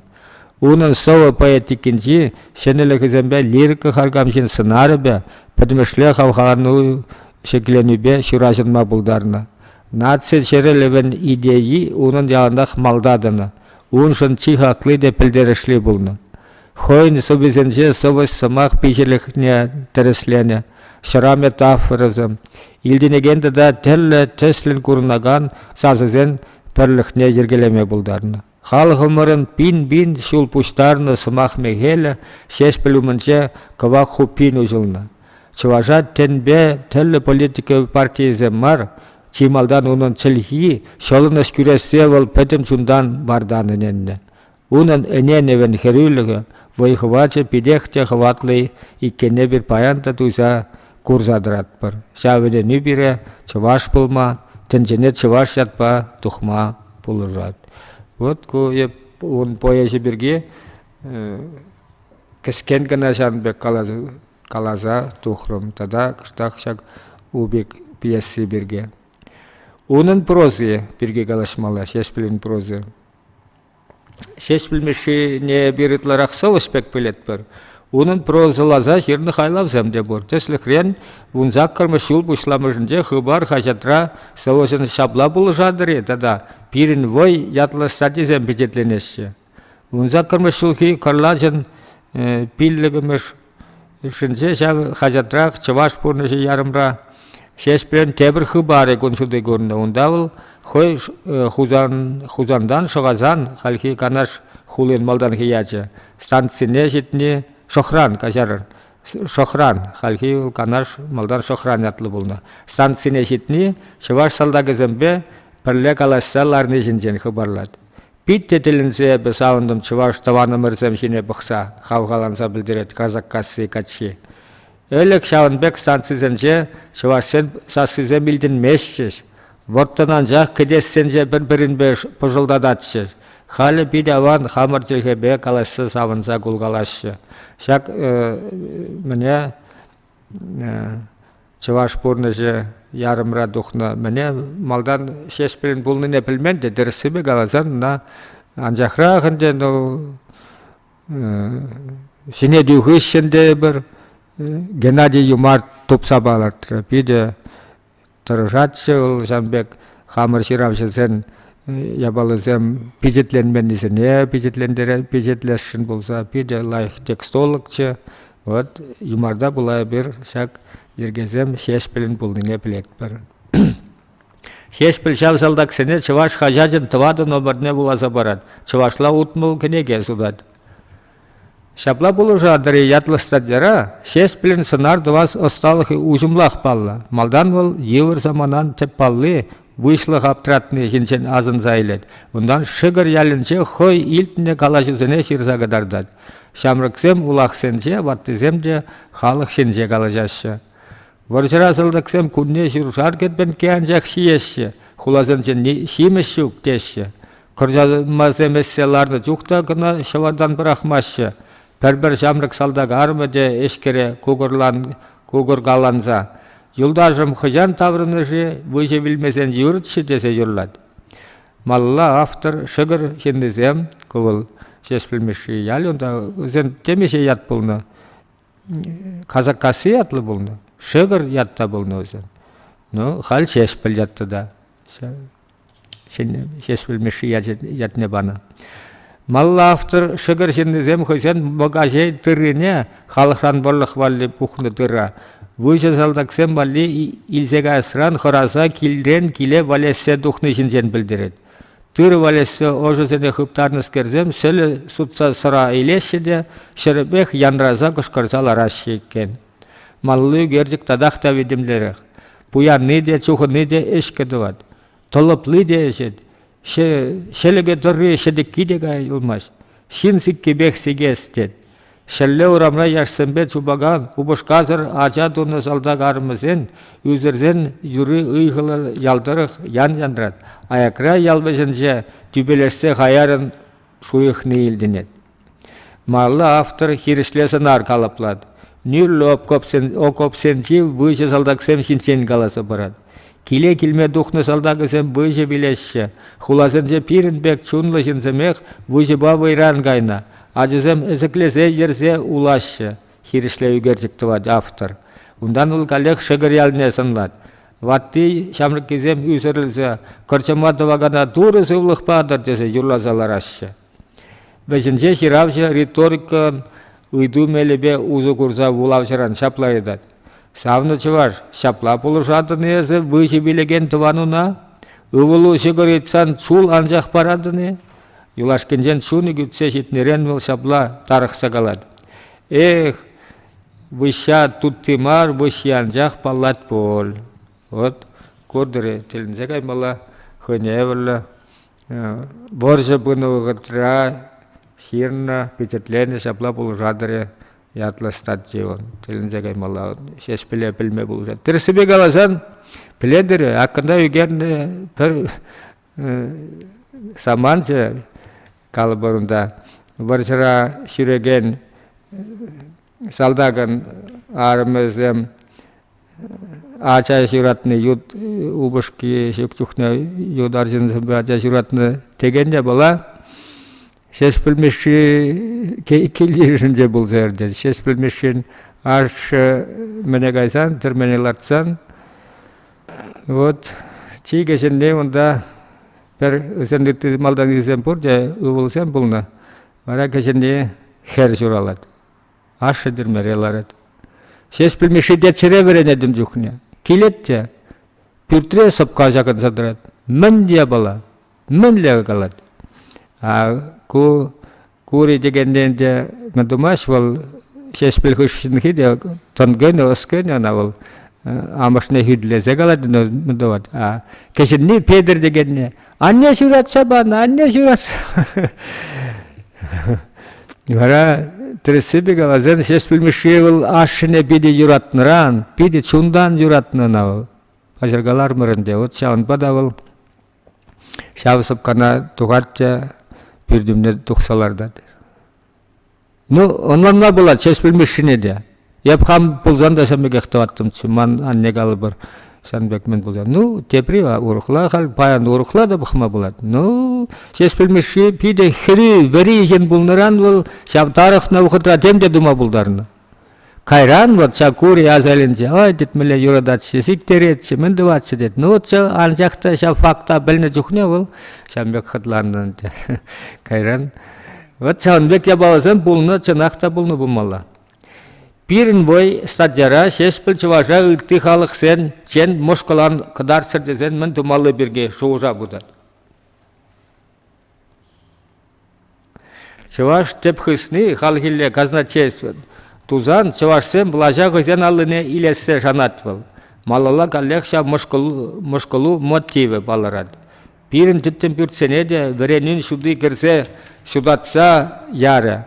Унӑн сӑвӑ поэтикинчи ҫӗнӗлӗхӗсемпе лирика харкамҫин сӑнарӗпе, пӗтӗмӗшле хавхалану ҫӗкленӳпе ҫураҫӑнма пултарнӑ. Наци чӗрӗлӗвӗн идейи унӑн яланах малта тӑнӑ, уншӑн чи хакли те пӗлтерӗшли пулнӑ. Хӑйӗн сӑввисенче сӑвӑҫ сӑмах пиҫӗлӗхне тӗрӗсленӗ, ҫӑра метафорӑсем, илтӗнекен тата тӗрлӗ тӗслӗн курӑнакан сасӑсен пӗрлӗхне йӗркелеме пултарнӑ. Халӑхӑмӑрӑн пин-пин ҫул пуҫтарнӑ сӑмах мехелӗ Ҫеҫпӗл умӗнче кӑвак хуппин уҫӑлнӑ. Чӑваша тӗнпе тӗрлӗ политика партийӗсем мар, чи малтан унӑн чӗлхи ҫӑлӑнӑҫ кӳрессе вӑл пӗтӗм чунтан вартан ӗненнӗ. Унӑн ӗненӗвӗн хӗрӳлӗхӗ, вӑй-хӑвачӗ питех те хӑватлӑ иккенне эпир паян та туйса курса тӑратпӑр. Ҫав ӗненӳ пире чӑваш пулма, тӗнчене чӑваш ятпа тухма пулӑшать. Вот ку эп ун поэзи пирки кӗскен кӑна ҫавӑн пек каласа тухрӑм тата кӑштах ҫак Убик пьеси пирки. Унӑн прози пирки калаҫмалла, Ҫеҫпӗлӗн прози. Ҫеҫпӗл Мишшине эпир ытларах сӑвӑҫ пек пӗлетпӗр. Унӑн прозӑласа ҫырнӑ хайлавсем те пур. Тӗслӗхрен, 18-мӗш ҫул пуҫламӑшӗнче «Хыпар» хаҫатра сӑвӑҫӑн «Ҫапла пулӑшатӑр-и» тата «Пирӗн вӑй» ятлӑ статьисем пичетленеҫҫӗ. 18-мӗш ҫулхи кӑрлачӑн пиллӗкмӗш Ишӗнче ҫав хаҫатрах «Чӑваш пурнӑҫӗ» ярӑмра Ҫеҫпӗлӗн тепӗр хыпарӗ кун ҫути курнӑ. Унта вӑл хӑй Хусан, Хусантан Шӑхасан, хальхи Канаш хулин малтанхи ячӗ, станцине ҫитни Шӑхран, каҫарӑр, Шӑхран, хальхи Канаш малтан Шӑхран ятлӑ пулнӑ. Станцине ҫитни чӑваш салтакӗсемпе пӗрле калаҫса ларни ҫинчен хыпарлать. Пит те тӗлӗнсе эпӗ савӑнтӑм чӑваш тӑванӑмӑрсем ҫине пӑхса, хавхаланса пӗлтерет Касаккасси каччи. Ӗлӗк ҫавӑн пек станцисенче чӑвашсен сассисем илтӗнместчӗҫ, вӑрттӑн анчах кӗтессенче пӗр-пӗринпе пӑшӑлтататчӗҫ. Халӗ пит аван хамӑр чӗлхепе калаҫса савӑнса кулкалаҫҫӗ. Ҫак мӗне Чӑваш пурнӑҫӗ ярӑмра тухнӑ. Мӗне малтан Ҫеҫпӗлӗн пулнине пӗлмен те, тӗрӗссипе каласан, ӑна анчахрах ӗнтӗ ну ҫӗнетӳ хыҫҫӑн тейӗпӗр Геннадий Юмарт тупса палӑртрӗ. Питӗ тӑрӑшатчӗ вӑл ҫавӑн пек хамӑр ҫыравҫӑсен япаласем пичетленменнисене пичетлесшӗн пулса питӗ лайӑх текстологчӗ. Вот Юмарта пула эпир ҫак йӗркесем Ҫеҫпӗлӗн пулнине пӗлетпӗр. Ҫеҫпӗл ҫав салтаксене чӑваш хаҫачӗн тӑватӑ номерне вуласа парать, чӑвашла 60 кӗнеке сутать. Ҫапла пулӑшатӑр-и ятлӑ статьяра Ҫеҫпӗлӗн сӑнар тӑвас ӑсталӑхӗ уҫӑмлах паллӑ. Малтан вӑл йывӑр саманан тӗп палли выҫлӑх аптратни ҫинчен асӑнса илет. Унтан Шӗкӗр ялӗнче хӑй илтнӗ калаҫусене ҫырса кӑтартать. Ҫамрӑксем улахсенче, ваттисем те халӑх ҫинче калаҫаҫҫӗ. Вӑрҫӑра салтаксем кунне ҫуршар кӗрпӗнкке анчах ҫиеҫҫӗ, хуласенче ҫимӗҫ ҫук теҫҫӗ. Кӑрчамасем ӗҫсе ларнӑ чух та кӑна ҫӑвартан пӑрахмаҫҫӗ. Пӗр-пӗр ҫамрӑк салтак арӑмӗ те ӗҫкӗре кукӑркаланса «Юлташӑм хӑҫан таврӑнӗ-ши, выҫӑ вилмесен юрӗччӗ» тесе юрлать. Малалла автор Шӗкӗр ҫыннисем, ку вӑл Ҫеҫпӗл Мишши ялӗ, унта вӗсен темиҫе ят пулнӑ. Касаккасси ятлӑ пулнӑ, Шӗкӗр ят та пулнӑ вӗсен. Ну, халь Ҫеҫпӗл ятлӑ та. Ҫеҫпӗл Мишши ятне панӑ. Малла автор Шӗкӗр ҫыннисем хӑйсен мӑкаҫей тыррине халӑхран вӑрлӑх валли пухнӑ тырра выҫӑ салтаксем валли илсе каясран хӑраса килрен киле валеҫсе тухни ҫинчен пӗлтерет. Тырӑ валеҫсе ӑшӑсене хыптарнӑскерсем сӗлӗ сутса сӑра илеҫҫӗ те ҫӗрӗпех янраса кӑшкӑрса лараҫҫӗ иккен. Малли ӳкерчӗк татах та витӗмлӗрех. Пуянни те, чухӑнни те ӗҫкӗ тӑвать. Тӑлӑпли те ӗҫет. Ҫӗлӗкӗ тӑрри ҫӗтӗкки те кая юлмасть. Ҫын сиккипех сикес тет. Ҫӗрле урамра яшсемпе чупакан упӑшкасӑр ача тунӑ салтак арӑмӗсен, ӳсӗрсен юрри ыйхӑллӑ ял тӑрӑх ян янрать. Аякра ял вӗҫӗнче тӳпелешсе хаярӑн шуйӑхни илтӗнет. Малла автор хирӗҫле сӑнар калӑплать. Нӳрлӗ окопсенчи выҫӑ салтаксем ҫинчен каласа парать. Киле килме тухнӑ салтакӗсем выҫӑ вилеҫҫӗ. Хуласенче пирӗн пек чунлӑ ҫынсемех выҫӑпа вӑйран кайнӑ. Ачасем ӗсӗклесе йӗрсе улаҫҫӗ, хирӗҫле ӳкерчӗк тӑвать автор. Унтан вӑл каллех Шӗкӗр ялне сӑнлать. Ватти ҫамрӑккисем ӳсӗрӗлсе кӑрчама тӑвакана Турӑ сывлӑх патӑр тесе юрласа лараҫҫӗ. Вӗҫӗнче ҫыравҫӑ риторикӑн ыйту мелӗпе усӑ курса вулавҫӑран ҫапла ыйтать: «Савнӑ чӑваш, ҫапла пулӑшатӑн-и эсӗ выҫӑ вилекен тӑвануна? Ывӑлу ҫӑкӑр ыйтсан чул анчах паратӑн-и?» Юлашкинчен чунӗ кӳтсе ҫитнӗрен вӑл ҫапла тарӑхса калать: «Эх, выҫҫа тутти мар, выҫҫи анчах паллать пуль». Вот куртӑр-и, тӗлӗнсе каймалла хӑйне евӗрлӗ вӑрҫӑ пынӑ вӑхӑтра ҫырнӑ, пичетленӗ ҫапла пулӑшатӑр-и ятлӑ статьи вӑл. Тӗлӗнсе каймалла Ҫеҫпӗле пӗлме пулӑшать. Тӗрӗссипе каласан, пӗлетӗр-и, аккӑнта ӳкернӗ пӗр саманчӗ, калӑпӑр унта, вӑрҫӑра ҫӳрекен салтакӑн арӑмӗсем ача ҫуратнӑ ют упӑшки ҫук чухне ют арҫынсемпе ача ҫуратнӑ текен япала Ҫеҫпӗл Мишши кил-йышӗнче пулса иртет. Ҫеҫпӗл Мишшин ашшӗ мӗне кайсан, тӗрмене лартсан, вот чи кӗҫӗнни унта пӗр вӗсен ытти малтанхисем пурте ывӑлсем пулнӑ. Вара кӗҫӗнни хӗр ҫуралать. Ашшӗ тӗрмере ларать. Ҫеҫпӗл Мишши тетсере вӗренет ун чухне. Килет те пӳртре сӑпка ҫакӑнса тӑрать. Мӗн япала? Мӗнле калать? А ку Кури текенни ӗнтӗ мӗн тумасть вӑл Ҫеҫпӗл хыҫҫӑнхи те тӑн кӗнӗ, ӑс кӗнӗ ӑна вӑл амӑшне хӳтӗлесе калать мӗн тӑвать. А кӗҫӗнни Петӗр текенни Анне ҫуратса панӑ, анне ҫуратса. Вара тӗрӗссипе каласан Ҫеҫпӗл Мишши вӑл ашшӗне питӗ юратнӑран, питӗ чунтан юратнӑ ӑна вӑл. Паҫӑр каларӑмӑр ӗнтӗ, вот ҫавӑнпа та вӑл ҫав сӑпкана тухать те пӳртӗмне тухса лартать. Ну, ӑнланма пулать Ҫеҫпӗл Мишшине те. Эп хам пулсан та ҫав пекех тӑваттӑмччӗ. Ман анне калӑпӑр, ҫавӑн пек мӗн пулсан. Ну, тепри урӑхла халь, паян урӑхла та пӑхма пулать. Ну, Ҫеҫпӗл Мишши питӗ хӗрӳ, вӗри ҫын пулнӑран вӑл ҫав тарӑхнӑ вӑхӑтра тем те тума пултарнӑ. Кайран вот ҫав Кури аса илӗнчӗ, ой, тет, мӗнле юрататчӗ, сиктеретчӗ, мӗн тӑватчӗ, тет. Ну, вот ҫав, анчах та ҫав факта пӗлнӗ чухне вӑл ҫавӑн пек хӑтланнӑ ӗнтӗ. Кайран Вот ҫавӑн пек япаласем пулнӑ, чӑнах та пулнӑ пулмалла. Пирӗн вӑй статьяра Ҫеҫпӗл чӑваша ытти халӑхсенчен мӑшкӑлан кӑтартсӑр тесен мӗн тумалли пирки шухӑша путать. Чӑваш тӗп хысни хальхилле казначейство тусан чӑвашсем влаҫа хӑйсен аллине илессе шанать вӑл. Малалла каллех ҫав мӑшкӑлу мотивӗ палӑрать. Пирӗн тӗттӗм пӳртсене те вӗренӳн ҫути кӗрсе ҫутатса ярӗ.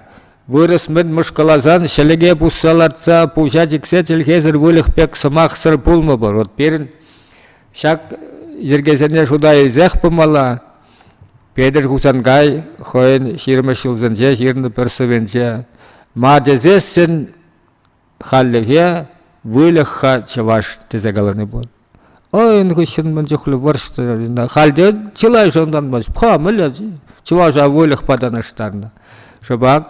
Вырӑс мӗн мӑшкӑласан ҫӗлӗке пусса лартса пуҫа чиксе чӗлхесӗр выльӑх пек сӑмахсӑр пулмӑпӑр. Вот пирӗн ҫак йӗркесене шута илсех пымалла. Петӗр Хусанкай хӑйӗн ҫирӗммӗш ҫулсенче ҫырнӑ пӗр сӑввинче «Ма тесессӗн хальлӗхе выльӑх-ха чӑваш» тесе калани пур. Ой, ун хыҫҫӑн мӗн чухлӗ вӑрҫтӑр. Халь те чылайӑшӗ ӑнланмасть. Ха, мӗнле чӑваша выльӑхпа танлаштарнӑ. Шӑпах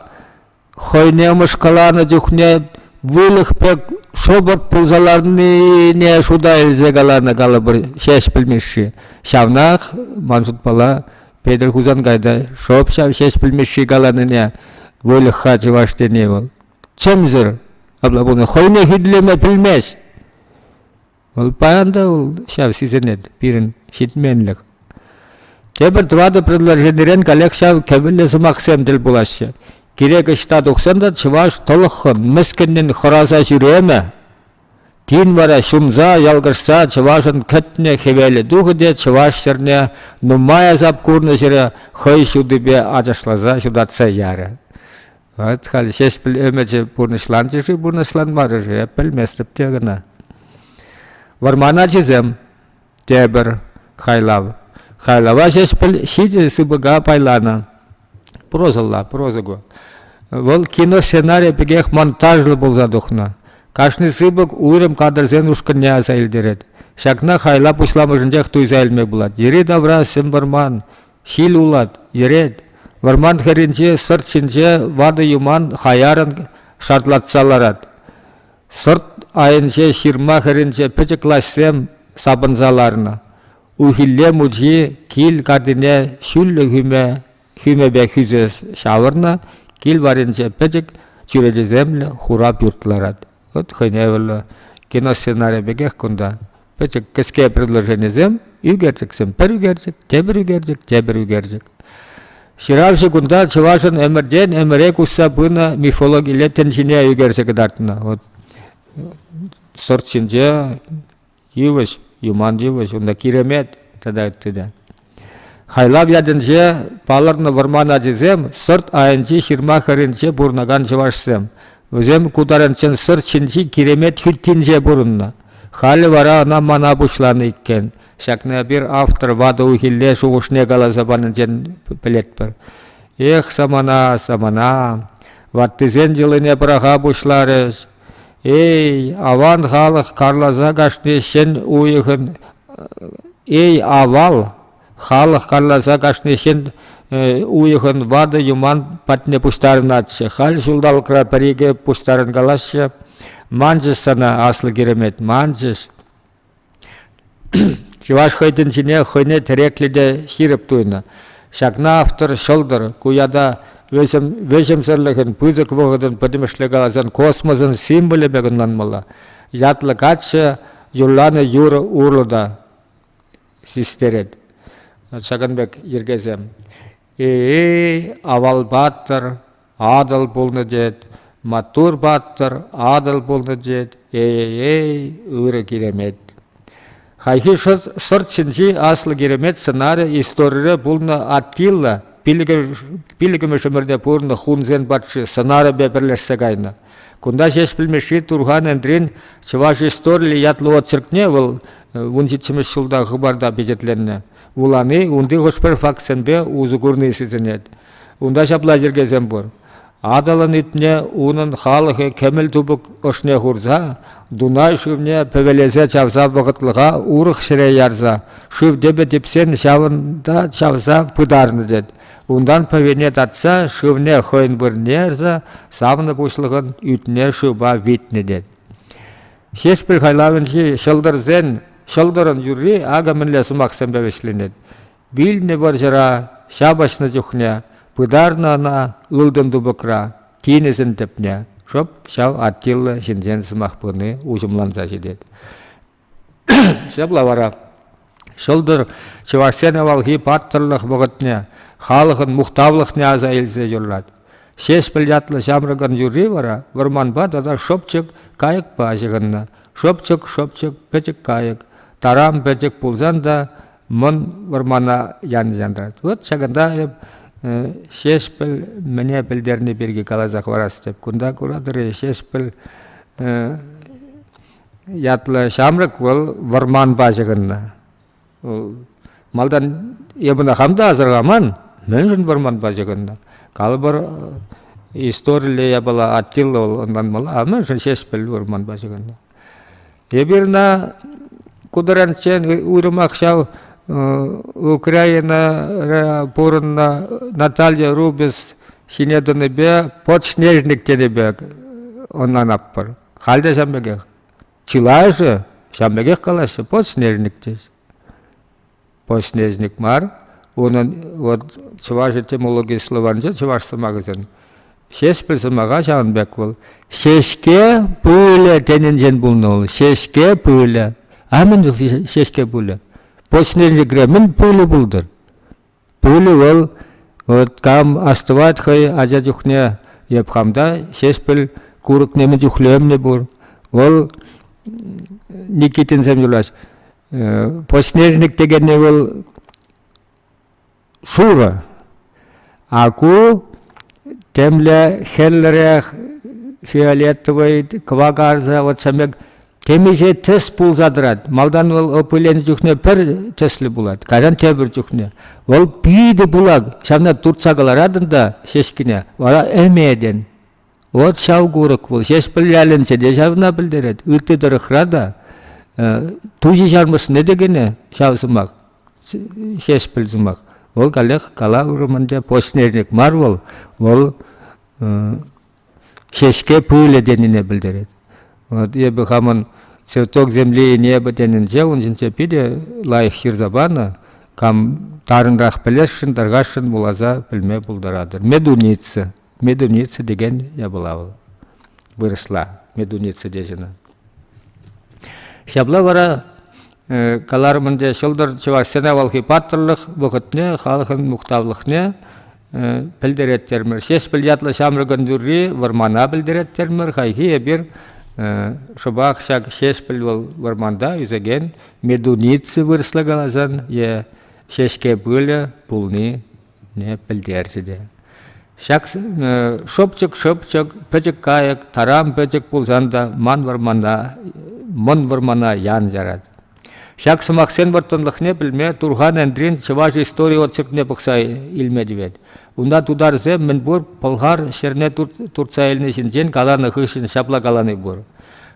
хӑйне мӑшкӑланӑ чухне выльӑх пек шӑпӑрт пулса ларнине шута илсе каланӑ калӑпӑр Ҫеҫпӗл Мишши. Ҫавнах, ман шутпала, Петӗр Хусанкай та шӑп ҫав Ҫеҫпӗл Мишши каланине выльӑх-ха чӑваш тени вӑл. Чӗмсӗр апла пулнӑ. Хӑйне хӳтӗлеме пӗлмест. Вӑл паян та вӑл ҫав сисӗнет пирӗн ҫитменлӗх. Тепӗр тӑватӑ предложенирен каллех ҫав кӗвӗллӗ сӑмахсем тӗл пулаҫҫӗ. Кирек ӑҫта тухсан та чӑваш тӑлӑххӑн, мӗскӗннӗн хӑраса ҫӳремӗ. Тин вара ҫунса, ялкӑшса чӑвашӑн кӗтнӗ хӗвелӗ тухӗ те чӑваш ҫӗрне нумай асап курнӑ ҫӗре хӑй ҫутипе ачашласа ҫутатса ярӗ. Вӑт халь Ҫеҫпӗл ӗмӗчӗ пурнӑҫланчӗ-ши, пурнӑҫланмарӗ-ши, эп пӗлместӗп те кӑна. Вӑрман ачисем тепӗр хайлав. Хайлава Ҫеҫпӗл ҫичӗ сыпӑка пайланӑ. Прозӑлла, проза ку. Вӑл киносценари пекех монтажлӑ пулса тухнӑ. Кашни сыпӑк уйрӑм кадрсен ушкӑнне аса илтерет. Ҫакна хайлав пуҫламӑшӗнчех туйса илме пулать. Йӗри-тавра сӗм вӑрман, Ҫил улать, йӗрет. Вӑрман хӗрринчи сӑрт ҫинче ватӑ юман хаярӑн шартлатса ларать. Сӑрт айӗнче ҫырма хӗрринче пӗчӗк лаҫсем сапӑнса ларнӑ. Ухилле мучи кил картине ҫӳллӗ хӳме. хӳмепе хӳсе ҫавӑрнӑ, кил варринче пӗчӗк чӳречесемлӗ хура пӳрт ларать. Вӑт хӑйне евӗрлӗ киносценари пекех кунта. Пӗчӗк кӗске предложенисем, ӳкерчӗксем пӗр ӳкерчӗк, тепӗр ӳкерчӗк, тепӗр ӳкерчӗк. Ҫыравҫӑ кунта чӑвашӑн ӗмӗртен ӗмӗре куҫса пынӑ мифологилле тӗнчине ӳкерсе кӑтартнӑ. Вот сӑрт ҫинче йывӑҫ, юман йывӑҫ, унта киремет тата ытти те. Хайлав ятӗнче палӑрнӑ вӑрман ачисем сӑрт айӗнчи ҫырма хӗрринче пурӑнакан чӑвашсем. Вӗсем ку таранччен сӑрт ҫинчи киремет хӳттинче пурӑннӑ. Халӗ вара ӑна мана пуҫланӑ иккен. Ҫакна эпир автор ватӑ ухилле шухӑшне каласа панинчен пӗлетпӗр. Эх, самана, самана! Ваттисен йӑлине пӑраха пуҫларӗҫ. Эй, аван халӑх карласа кашни ҫӗн уйӑхӑн Эй, авал халӑх карласа кашни ҫын уйӑхӑн ватӑ юман патне пуҫтарӑнатчӗ. Халь ҫулталӑкра пӗр-икӗ пуҫтарӑнкалаҫҫӗ. Манчӗҫ сана, аслӑ киремет, манчӗҫ. Чӑваш хӑй тӗнчине хӑйне тӗреклӗ те ҫирӗп туйнӑ. Ҫакна автор ҫӑлтӑр, ку ята вӗҫӗмсӗрлӗхӗн пысӑк вӑхӑтӑн пӗтӗмӗшле каласан космосӑн символӗ пек ӑнланмалла. Ятлӑ каччӑ юрланӑ юрӑ урлӑ та систерет. Ҫакӑн пек йӗркесем. Эй, авал паттӑр, Атӑл пулнӑ тет, маттур паттӑр, Атӑл пулнӑ тет, эй-эй, ырӑ киремет. Хайхи сӑрт ҫинчи аслӑ киремет сӑнарӗ историре пулнӑ Аттила пиллӗкмӗш ӗмӗрте пурӑннӑ хунсен патши сӑнарӗпе пӗрлешсе кайнӑ. Кунта Ҫеҫпӗл Мишши Турхан Энтрин Чӑваш историйӗ ятлӑ очеркне вӑл 17-мӗш ҫулта Хыпарта пичетленнӗ. Вулани унти хӑш-пӗр фактсемпе усӑ курни сисӗнет. Унта ҫапла йӗркесем пур. Атӑлӑн ӳтне унӑн халӑхӗ кӗмӗл тупӑк ӑшне хурса, Дунай шывне пӗвелесе чавса вӑхӑтлӑха урӑх ҫӗре ярса, шыв тӗпӗ типсен ҫавӑнта чавса пытарнӑ тет. Унтан пӗвене татса шывне хӑйӗн вырӑнне ярса савнӑ пуҫлӑхӑн ӳтне шывпа витнӗ тет. Ҫеҫпӗл хайлавӗнчи ҫӑлтӑрсен ҫӑлтӑрӑн юрри акӑ мӗнле сӑмахсемпе вӗҫленет. Вилнӗ вӑрҫӑра ҫапӑҫнӑ чухне пытарнӑ ӑна ылтӑн тупӑкра, тинӗсӗн тӗпне. Шӑп ҫав Аттила ҫынсен сӑмах пыни уҫӑмланса ҫитет. Ҫапла вара ҫӑлтӑр чӑвашсен авалхи паттӑрлӑх вӑхӑтне, халӑхӑн мухтавлӑхне аса илсе юрлать. Ҫеҫпӗл ятлӑ ҫамрӑкӑн юрри вара вӑрманпа тата шӑпчӑк кайӑкпа ҫыхӑннӑ. Шӑпчӑк, шӑпчӑк, пӗчӗк кайӑк. Тарам пӗчӗк пулсан та мӑн вӑрмана янтӑрать. Вот ҫакӑнта эп Ҫеҫпӗл мӗне пӗлтерни пирки каласа хӑварас теп. Кунта куратӑр-и, Ҫеҫпӗл ятлӑ ҫамрӑк вӑл вӑрманпа ҫыхӑннӑ. Малтан эп ӑна хам та асӑрхаман, мӗншӗн вӑрманпа ҫыхӑннӑ. Калӑпӑр, историлле япала Аттила вӑл ӑнланмалла, а мӗншӗн Ҫеҫпӗл вӑрманпа ҫыхӑннӑ? Эпир ӑна ку таранччен уйрӑмах ҫав Украинӑра пурӑннӑ Наталья Рубис ҫине тӑнипе подснежник тенӗ пек ӑнланатпӑр. Халь те ҫавӑн пекех. Чылайӑшӗ ҫавӑн пекех калаҫҫӗ, подснежник теҫ. Подснежник мар, унӑн вот чӑваш этимологи словарӗнче чӑваш сӑмахӗсен Ҫеҫпӗл сӑмаха ҫавӑн пек вӑл. Ҫеҫке пылӗ тенинчен пулнӑ вӑл. Ҫеҫке пылӗ. А мӗн вӑл ҫеҫке пылӗ? Подснежникре мӗн пылӗ пултӑр? Пулӗ вӑл, вот кам астӑвать хӑй ача чухне, эп хам та Ҫеҫпӗл курӑкне мӗн чухлӗ ӗмнӗ пур. Вӑл Никитинсем юрлаҫ. Подснежник текенни вӑл шурӑ. А ку темле хӗрлӗрех фиолетовый, кӑвакарса, вот ҫав пек Темиҫе тӗс пулса тӑрать. Малтан вӑл опыленнӗ чухне пӗр тӗслӗ пулать, кайран тепӗр чухне. Вӑл питӗ пулак. Ҫавна туртса кӑларатӑн та ҫеҫкине, вара ӗметӗн. Вот ҫав курӑк вӑл. Ҫеҫпӗл ялӗнче те ҫавна пӗлтерет. Ытти тӑрӑхра та Туҫи Ҫармӑсне те кӗнӗ ҫав сӑмах. Ҫеҫпӗл сӑмах. Вӑл каллех калаврӑм ӗнтӗ, подснежник мар вӑл. Вӑл ҫеҫке пылӗ тенине пӗлтерет. Вот эпӗ хамӑн «Цветок земли и неба» тенинче ун ҫинче питӗ лайӑх ҫырса панӑ. Кам. Тарӑнрах пӗлесшӗн, тархасшӑн вуласа пӗлме пултаратӑр. Медуница. Медуница текен япала вӑл. Вырӑсла медуница теҫҫӗ ӑна. Ҫапла вара каларӑм ӗнтӗ, ҫӑлтӑр чӑвашсен авалхи паттӑрлӑх вӑхӑтне, халӑхӑн мухтавлӑхне пӗлтерет термӗр. Ҫеҫпӗл ятлӑ ҫамрӑкӑн юрри вӑрмана пӗлтерет термӗр. Хайхи эпир шӑпах ҫак Ҫеҫпӗл вӑл вӑрманта ӳсекен медуница вырӑсла каласан е ҫеҫке пылӗ пулнине пӗлтерчӗ те. Ҫак шӑпчӑк-шӑпчӑк пӗчӗк кайӑк тарам пӗчӗк пулсан та ман вӑрмана, мӑн вӑрмана ян ярать. Ҫак сӑмахсен вӑрттӑнлӑхне пӗлме Турхан Энтрин чӑваш истори отчетне пӑхса илме тивет. Унта тутарсем мӗнпур пӑлхар ҫӗрне туртса илни ҫинчен каланӑ хыҫҫӑн ҫапла калани пур.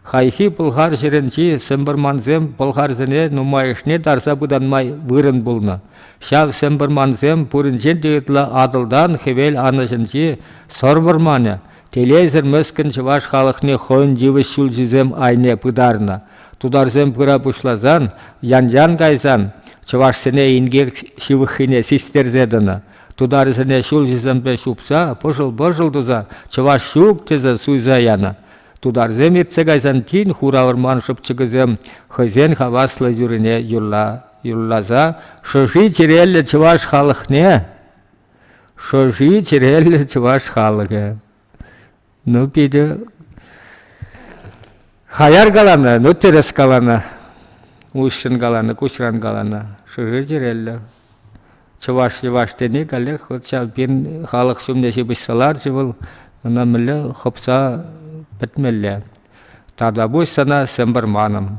Хайхи пӑлхар ҫӗрӗнчи сӗм вӑрмансем пӑлхарсене нумайӑшне тарса пытанма вырӑн пулнӑ. Ҫав сӗм вӑрмансем пуринчен те ытла Атӑлтан хӗвел анӑҫӗнчи Сӑр вӑрманӗ, телейсӗр мӗскӗн чӑваш халӑхне хӑйӗн йывӑҫ ҫулҫисем айне пытарнӑ. Тутарсем пыра пуҫласан, ян-ян кайсан, чӑвашсене инкек ҫывӑххине систерсе тӑнӑ. Тутарсене ҫулҫӑсемпе ҫупса, пӑшӑл-пӑшӑл туса чӑваш ҫук тесе суйса янӑ. Тутарсем иртсе кайсан тин хура вӑрман шӑпчӑкӗсем хӑйсен хаваслӑ юррине юрла, юрласа шӑши чӗреллӗ чӑваш халӑхне шӑши чӗреллӗ чӑваш халӑхӗ Ну, питӗ хаяр каланӑ, ну, тӗрӗс каланӑ. Уҫҫӑн каланӑ, куҫран каланӑ. Шӑши чӗреллӗ. Чӑваш йӑваш тени каллех вот ҫав пирӗн халӑх ҫумне ҫыпӑҫса ларчӗ вӑл. Ӑна мӗнле хӑпса пӗтмелле. Тавтапуҫ сана, сӗм вӑрманӑм.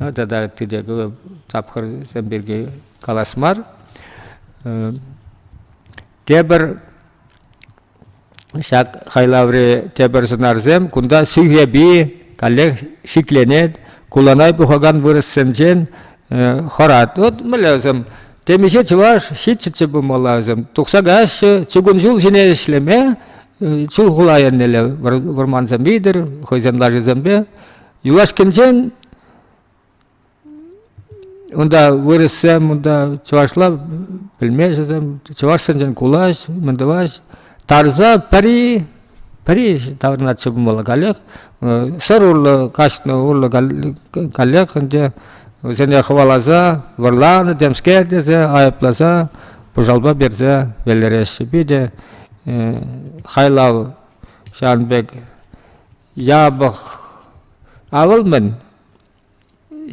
Ну, тата ытти те тапхӑрсем пирки калас мар. Тепӗр Ҫак хайлаври тепӗр сӑнарсем кунта Сӳхепи каллех шикленет, куланай пухакан вырӑссенчен хӑрать. Вот мӗнле вӗсем темиҫе чӑваш ҫиччӗччӗ пулмалла вӗсем. Тухса каяҫҫӗ чукун ҫул ҫине ӗҫлеме Чулхула еннелле вӑрмансем витӗр хӑйсен лашисемпе. Юлашкинчен Унта вырӑссем, унта чӑвашла пӗлмеҫҫӗсем, чӑвашсенчен кулаҫ, мӗн тӑваҫ. Тарса пӗри, пӗри таврӑнатчӗ пулмалла каллех. Сӑр урлӑ каҫнӑ урлӑ каллех ӗнтӗ вӗсене хӑваласа вӑрланӑ темскер тесе айӑпласа пӑшалпа персе вӗлереҫҫӗ. Питӗ хайлав ҫавӑн пек япӑх. А вӑл мӗн?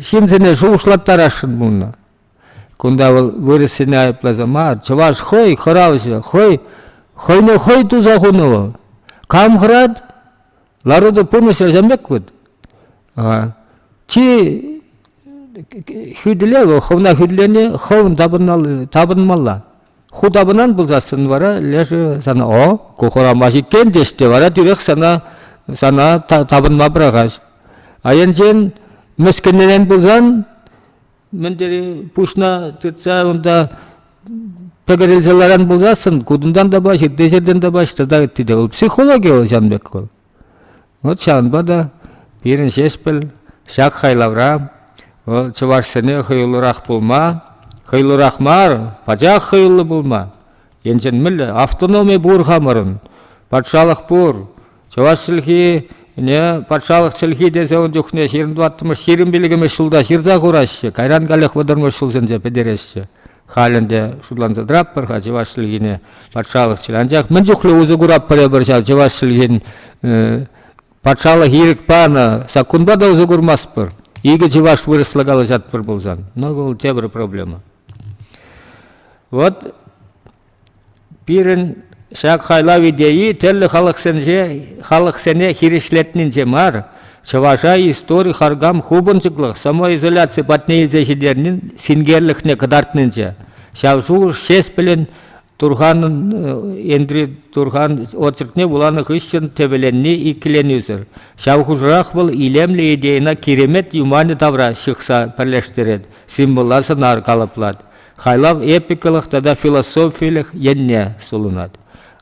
ҫынсене шухӑшлаттарасшӑн пулнӑ. Кунта вӑл вырӑссене айӑпласа мар, чӑваш хӑй хӑравҫӑ, хӑй хӑйне хӑй туса хунӑ вӑл. Кам хӑрать? Лару-тӑру пурнӑҫра ҫавӑн пек вӗт. Чи хӳтӗлев вӑл хӑвна хӳтӗлени хӑвӑн тапӑнмалла. Ху тапӑнан пулсассӑн вара лешӗ сана о, ку хӑрамасть иккен теҫ те вара тӳрех сана сана тапӑнма пӑрахаҫ. А енчен мӗскӗннӗрен пулсан мӗн тери пуҫна тытса унта пӗкӗрӗлсе ларан пулсассӑн кутӑнтан та пач, ытти ҫӗртен те пач тата ытти те. Вӑл психологи вӑл ҫавӑн пек вӑл. Вот ҫавӑнпа та пирӗн Ҫеҫпӗл ҫак хайлавра вӑл чӑвашсене хӑюллӑрах пулма, хӑюллӑрах мар, пачах хӑюллӑ пулма, енчен мӗнле автономи пур хамӑрӑн, патшалӑх пур, чӑваш чӗлхине патшалӑх чӗлхи тесе ун чухне 24-мӗш, 25-мӗш ҫулта ҫырса хураҫҫӗ, кайран каллех 30-мӗш ҫулсенче пӗтереҫҫӗ. Халь ӗнтӗ шутланса тӑратпӑр-ха чӑваш чӗлхине патшалӑх чӗлхи. Анчах мӗн чухлӗ усӑ куратпӑр эпир ҫав чӑваш чӗлхин патшалӑх ирӗк панӑ саккунпа та усӑ курмастпӑр. Икӗ чӑваш вырӑсла калаҫатпӑр пулсан. Ну, вӑл тепӗр проблема. Вот Пирӗн ҫак хайлав идейи тӗрлӗ халӑхсенче халӑхсене хирӗҫлетнинче мар, чӑваша истори харкам хупӑнчӑклӑх, самоизоляци патне илсе ҫитернин синкерлӗхне кӑтартнинче. Ҫав шухӑш Ҫеҫпӗлӗн Турханӑн Энтри Турхан очеркне вуланӑ хыҫҫӑн тӗвӗленни иккӗленӳсӗр. Ҫав хушӑрах вӑл илемлӗ идейӑна киремет юманӗ тавра ҫыхса пӗрлештерет, символла сӑнар калӑплать. Хайлав эпикӑлӑх тата философилӗх енне сулӑнать.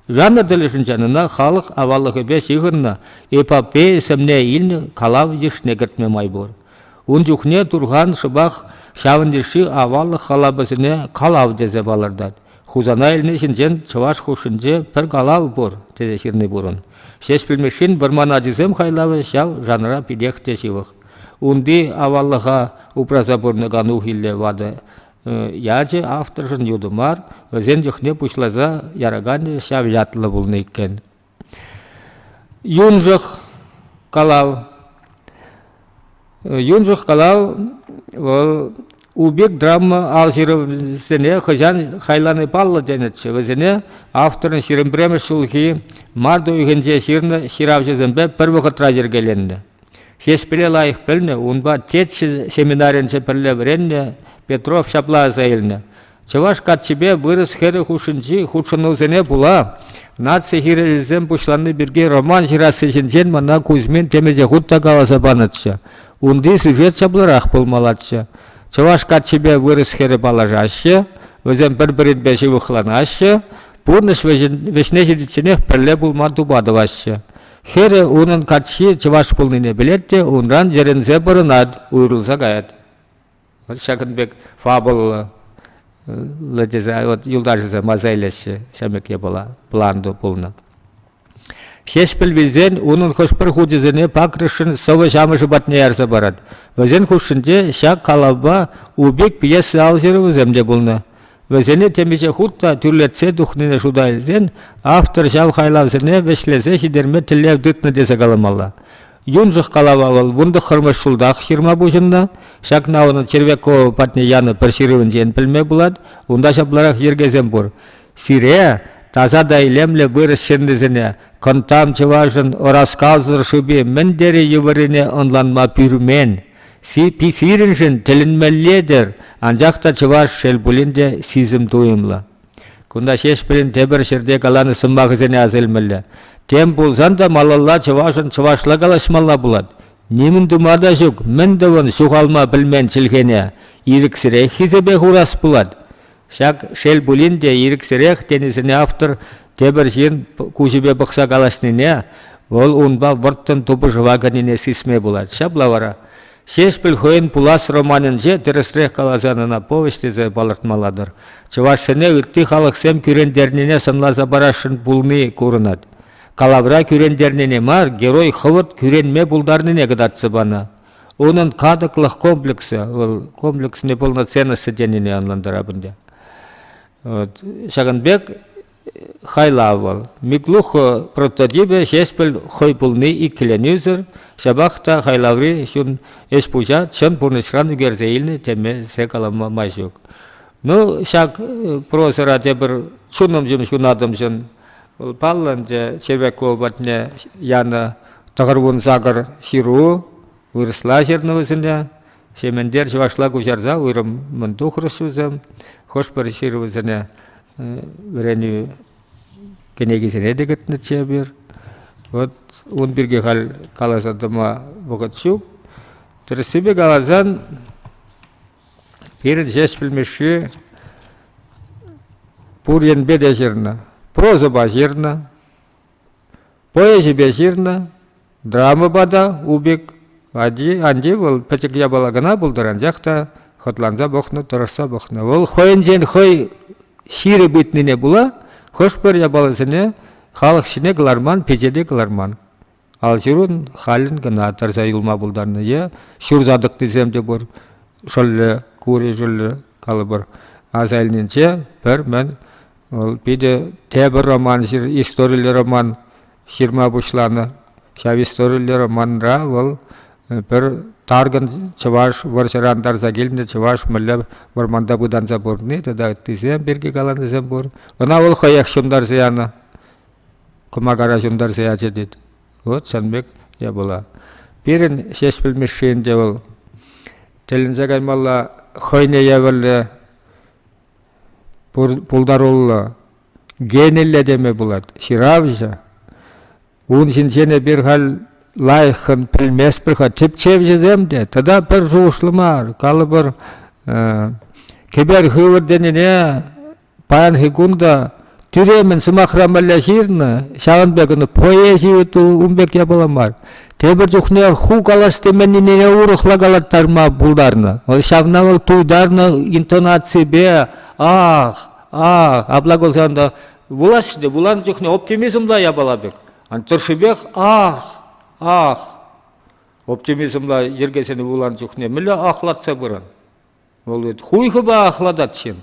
Жанр тӗлӗшӗнчен ӑна халӑх аваллӑхӗпе ҫыхӑннӑ эпопея сӗмне илнӗ калав йышне кӗртме май пур. Ун чухне Турхан шӑпах ҫавӑн йышши аваллӑх халапӗсене калав тесе палӑртать. Хусана илни ҫинчен чӑваш хушшинче пӗр калав пур, тесе ҫырни пур ун. Ҫеҫпӗл Мишшин Вӑрман ачисем хайлавӗ ҫав жанра питех те ҫывӑх. Унти аваллӑха упраса пурӑнакан Ухилле ватӑ ячӗ авторшӑн ютӑ мар, вӗсен йӑхне пуҫласа яраканӗ ҫав ятлӑ пулнӑ иккен. Юншӑх калав. Юншӑх калав вӑл Убек драма ал ҫырӑвӗсене хӑҫан хайлани паллӑ тенӗччӗ. Вӗсене авторӑн 21-мӗш ҫулхи март уйӑхӗнче ҫырнӑ ҫыравҫӑсемпе пӗр вӑхӑтра йӗркеленнӗ. Ҫеҫпӗле лайӑх пӗлнӗ, унпа Теччӗ семинарӗнче пӗрле вӗреннӗ Петров ҫапла аса илнӗ. Чӑваш каччипе вырӑс хӗрӗ хушшинчи хутшӑнусене пула наци хирӗҫӗсем пуҫланни пирки роман ҫырасси ҫинчен мана Кузьмин темиҫе хут та каласа панӑччӗ. Унти сюжет ҫапларах пулмаллаччӗ. Чӑваш каччипе вырӑс хӗрӗ паллашаҫҫӗ, вӗсем пӗр-пӗринпе ҫывӑхланаҫҫӗ, пурнӑҫ вӗҫне ҫитичченех пӗрле пулма тупа тӑваҫҫӗ. Хӗрӗ унӑн каччи чӑваш пулнине пӗлет те унран йӗрӗнсе пӑрӑнать, уйрӑлса каять. Вот ҫакӑн пек фабуллӑ тесе вот юлташӗсем аса илеҫҫӗ ҫав пек япала план пулнӑ. Ҫеҫпӗл вилсен унӑн хӑш-пӗр хучӗсене Пакрышшӑн сӑвӑҫ амӑшӗ патне ярса парать. Вӗсен хушшинче ҫак калавпа Убек пьеса ал ҫырӑвӗсем те пулнӑ. Вӗсене темиҫе хут та тӳрлетсе тухнине шута илсен автор ҫав хайлавсене вӗҫлесе ҫитерме тӗллев тытнӑ тесе каламалла. Юншӑх калава вӑл вунтӑххӑрмӗш ҫултах ҫырма пуҫӑннӑ. Ҫакна унӑн Червякова патне янӑ пӗр ҫырӑвӗнчен пӗлме пулать. Унта ҫапларах йӗркесем пур. Сире, таса та илемлӗ вырӑс ҫыннисене, кӑнттам чӑвашӑн ӑраскалсӑр шӑпи мӗн тери йывӑррине ӑнланма пӳрмен. Сирӗншӗн тӗлӗнмелле-тӗр, анчах та чӑваш, шел пулин те, сисӗм туйӑмлӑ. Кунта Ҫеҫпӗлӗн тепӗр ҫӗрте каланӑ сӑмахӗсене аса илмелле. Тем пулсан та малалла чӑвашӑн чӑвашла калаҫмалла пулать. Нимӗн тума та ҫук, мӗн тӑвӑн ҫухалма пӗлмен чӗлхене? Ирӗксӗрех хисепе хурас пулать. Ҫак, шел пулин те, ирӗксӗрех тенисене автор тепӗр ҫын куҫӗпе пӑхса калаҫнине, вӑл унпа вӑрттӑн тупӑшӑва кӗнине сисме пулать. Ҫапла вара Ҫеҫпӗл хӑйӗн пулас романӗнче тӗрӗсрех каласан ӑна повесть тесе палӑртмалла-тӑр. Чӑвашсене ытти халӑхсем кӳрентернине сӑнласа парасшӑн пулни курӑнать. Калавра кӳрентернине мар, герой хӑвӑрт кӳренме пултарнине кӑтартса панӑ. Унӑн катӑклӑх комплексӗ, вӑл комплекс неполноценности тенине ӑнлантарап ӗнтӗ. Вот. Ҫакӑн пек хайлав вӑл. Миклухо прототипӗ Ҫеҫпӗл хӑй пулни иккӗленӳсӗр, ҫапах та хайлаври чун ӗҫ-пуҫа чӑн пурнӑҫран ӳкерсе илнӗ темесе калама май ҫук. Ну, ҫак прозӑра тепӗр чунӑмҫӑм ҫунатӑмҫӑн вӑл паллӑ ӗнтӗ Червякова патне янӑ 98 ҫыру вырӑсла ҫырнӑ вӗсене. Сементер чӑвашла куҫарса уйрӑммӑн тухрӗҫ вӗсем. Хӑш-пӗр ҫырӑвӗсене вӗренӳ кӗнекисене те кӗртнӗччӗ эпир. Вот ун пирки халь каласа тӑма вӑхӑт ҫук. Тӗрӗссипе каласан, пирӗн Ҫеҫпӗл Мишши пур енпе те ҫырнӑ. Прозӑпа ҫырнӑ, Поэзипе ҫырнӑ, драмӑпа та Убик ачи анчи вӑл пӗчӗк япала кӑна пултӑр, анчах та хӑтланса пӑхнӑ, тӑрӑшса пӑхнӑ. Вӑл хӑйӗнчен хӑй ҫирӗп ыйтнине пула хӑш-пӗр япаласене халӑх ҫине кӑларман, пичете кӑларман. Ал ҫырун халӗн кӑна тӑрса юлма пултарнӑ е ҫурса тӑкнисем те пур. Шӑллӗ, курӗ шӑллӗ, калӑпӑр, аса илнинче пӗр мӗн Вӑл питӗ тепӗр роман, историллӗ роман ҫырма пуҫланӑ. Ҫав историллӗ романра вӑл пӗр таркӑн чӑваш вӑрҫӑран тарса килнӗ чӑваш мӗнле вӑрманта пытанса пурӑнни тата ыттисем пирки каланисем пур. Ӑна вӑл хӑех ҫунтарса янӑ. Кӑмакара ҫунтарса ячӗ тет. Вот ҫавӑн пек япала. Пирӗн Ҫеҫпӗл Мишши ӗнтӗ вӑл тӗлӗнсе каймалла хӑйне евӗрлӗ пултаруллӑ, генилле теме пулать, ҫыравҫӑ. Ун ҫинчен эпир халь лайӑххӑн пӗлместпӗр-ха. Тӗпчевҫӗсем те тата пӗр шухӑшлӑ мар. Калӑпӑр, кӗпер хывӑр тенине паянхи кун та тӳремӗн сӑмахра мӗнле ҫырнӑ, ҫавӑн пек ӑна поэзи ун пек япала мар. Тепӗр чухне ху калас теменнине урӑхла калаттарма пултарнӑ. Вӑл ҫавна вӑл туйтарнӑ интонаципе ах, ах, апла пулсан та вулаҫҫӗ те, вуланӑ чухне оптимизмла япала пек. Тӑршшӗпех ах, ах. Оптимизмла йӗркесене вуланӑ чухне мӗнле ахлатса пыран? Вӑл вӗт хуйхӑпа ахлатать ҫын.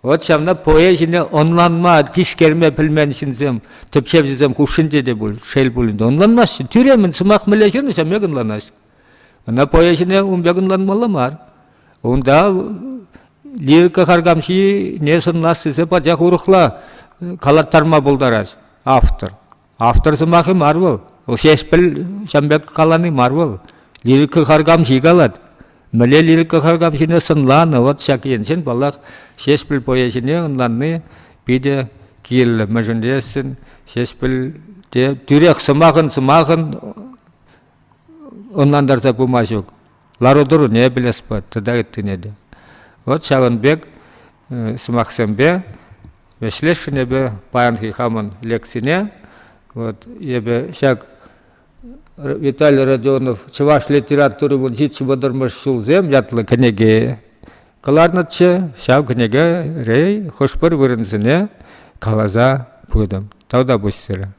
Вот ҫавна поэзине ӑнланма, тишкерме пӗлмен ҫынсем, тӗпчевҫӗсем хушшинче те пуль, шел пулин те, ӑнланмаҫҫӗ. Тӳремӗн сӑмах мӗнле ҫырнӑ, ҫавна пек ӑнланаҫ. Ӑна поэзине ун пек ӑнланмалла мар. Унта лирика харкамҫине сӑнлас тесе пачах урӑхла калаттарма пултарать автор. Автор сӑмахӗ мар вӑл. Вӑл Ҫеҫпӗл ҫавӑн пек калани мар вӑл. Лирика харкамҫи калать. Мӗнле лирика харкамҫине сӑнланӑ, вот ҫак енчен, паллах, Ҫеҫпӗл поэзине ӑнланни питӗ кирлӗ. Мӗншӗн тесен Ҫеҫпӗл те тӳрех сӑмахӑн-сӑмахӑн ӑнлантарса пыма ҫук. Лару-тӑруне пӗлес пулать тата ыттине те. Вот ҫавӑн пек сӑмахсемпе вӗҫлесшӗн эпӗ паянхи хамӑн лекцине. Вот эпӗ ҫак Виталий Родионов «Чӑваш литератури 17-30 ҫулсем» ятлӑ кӗнеке кӑларнӑччӗ. Ҫав кӗнекере хӑш-пӗр вырӑнсене каласа пытӑм. Тавтапуҫ сире.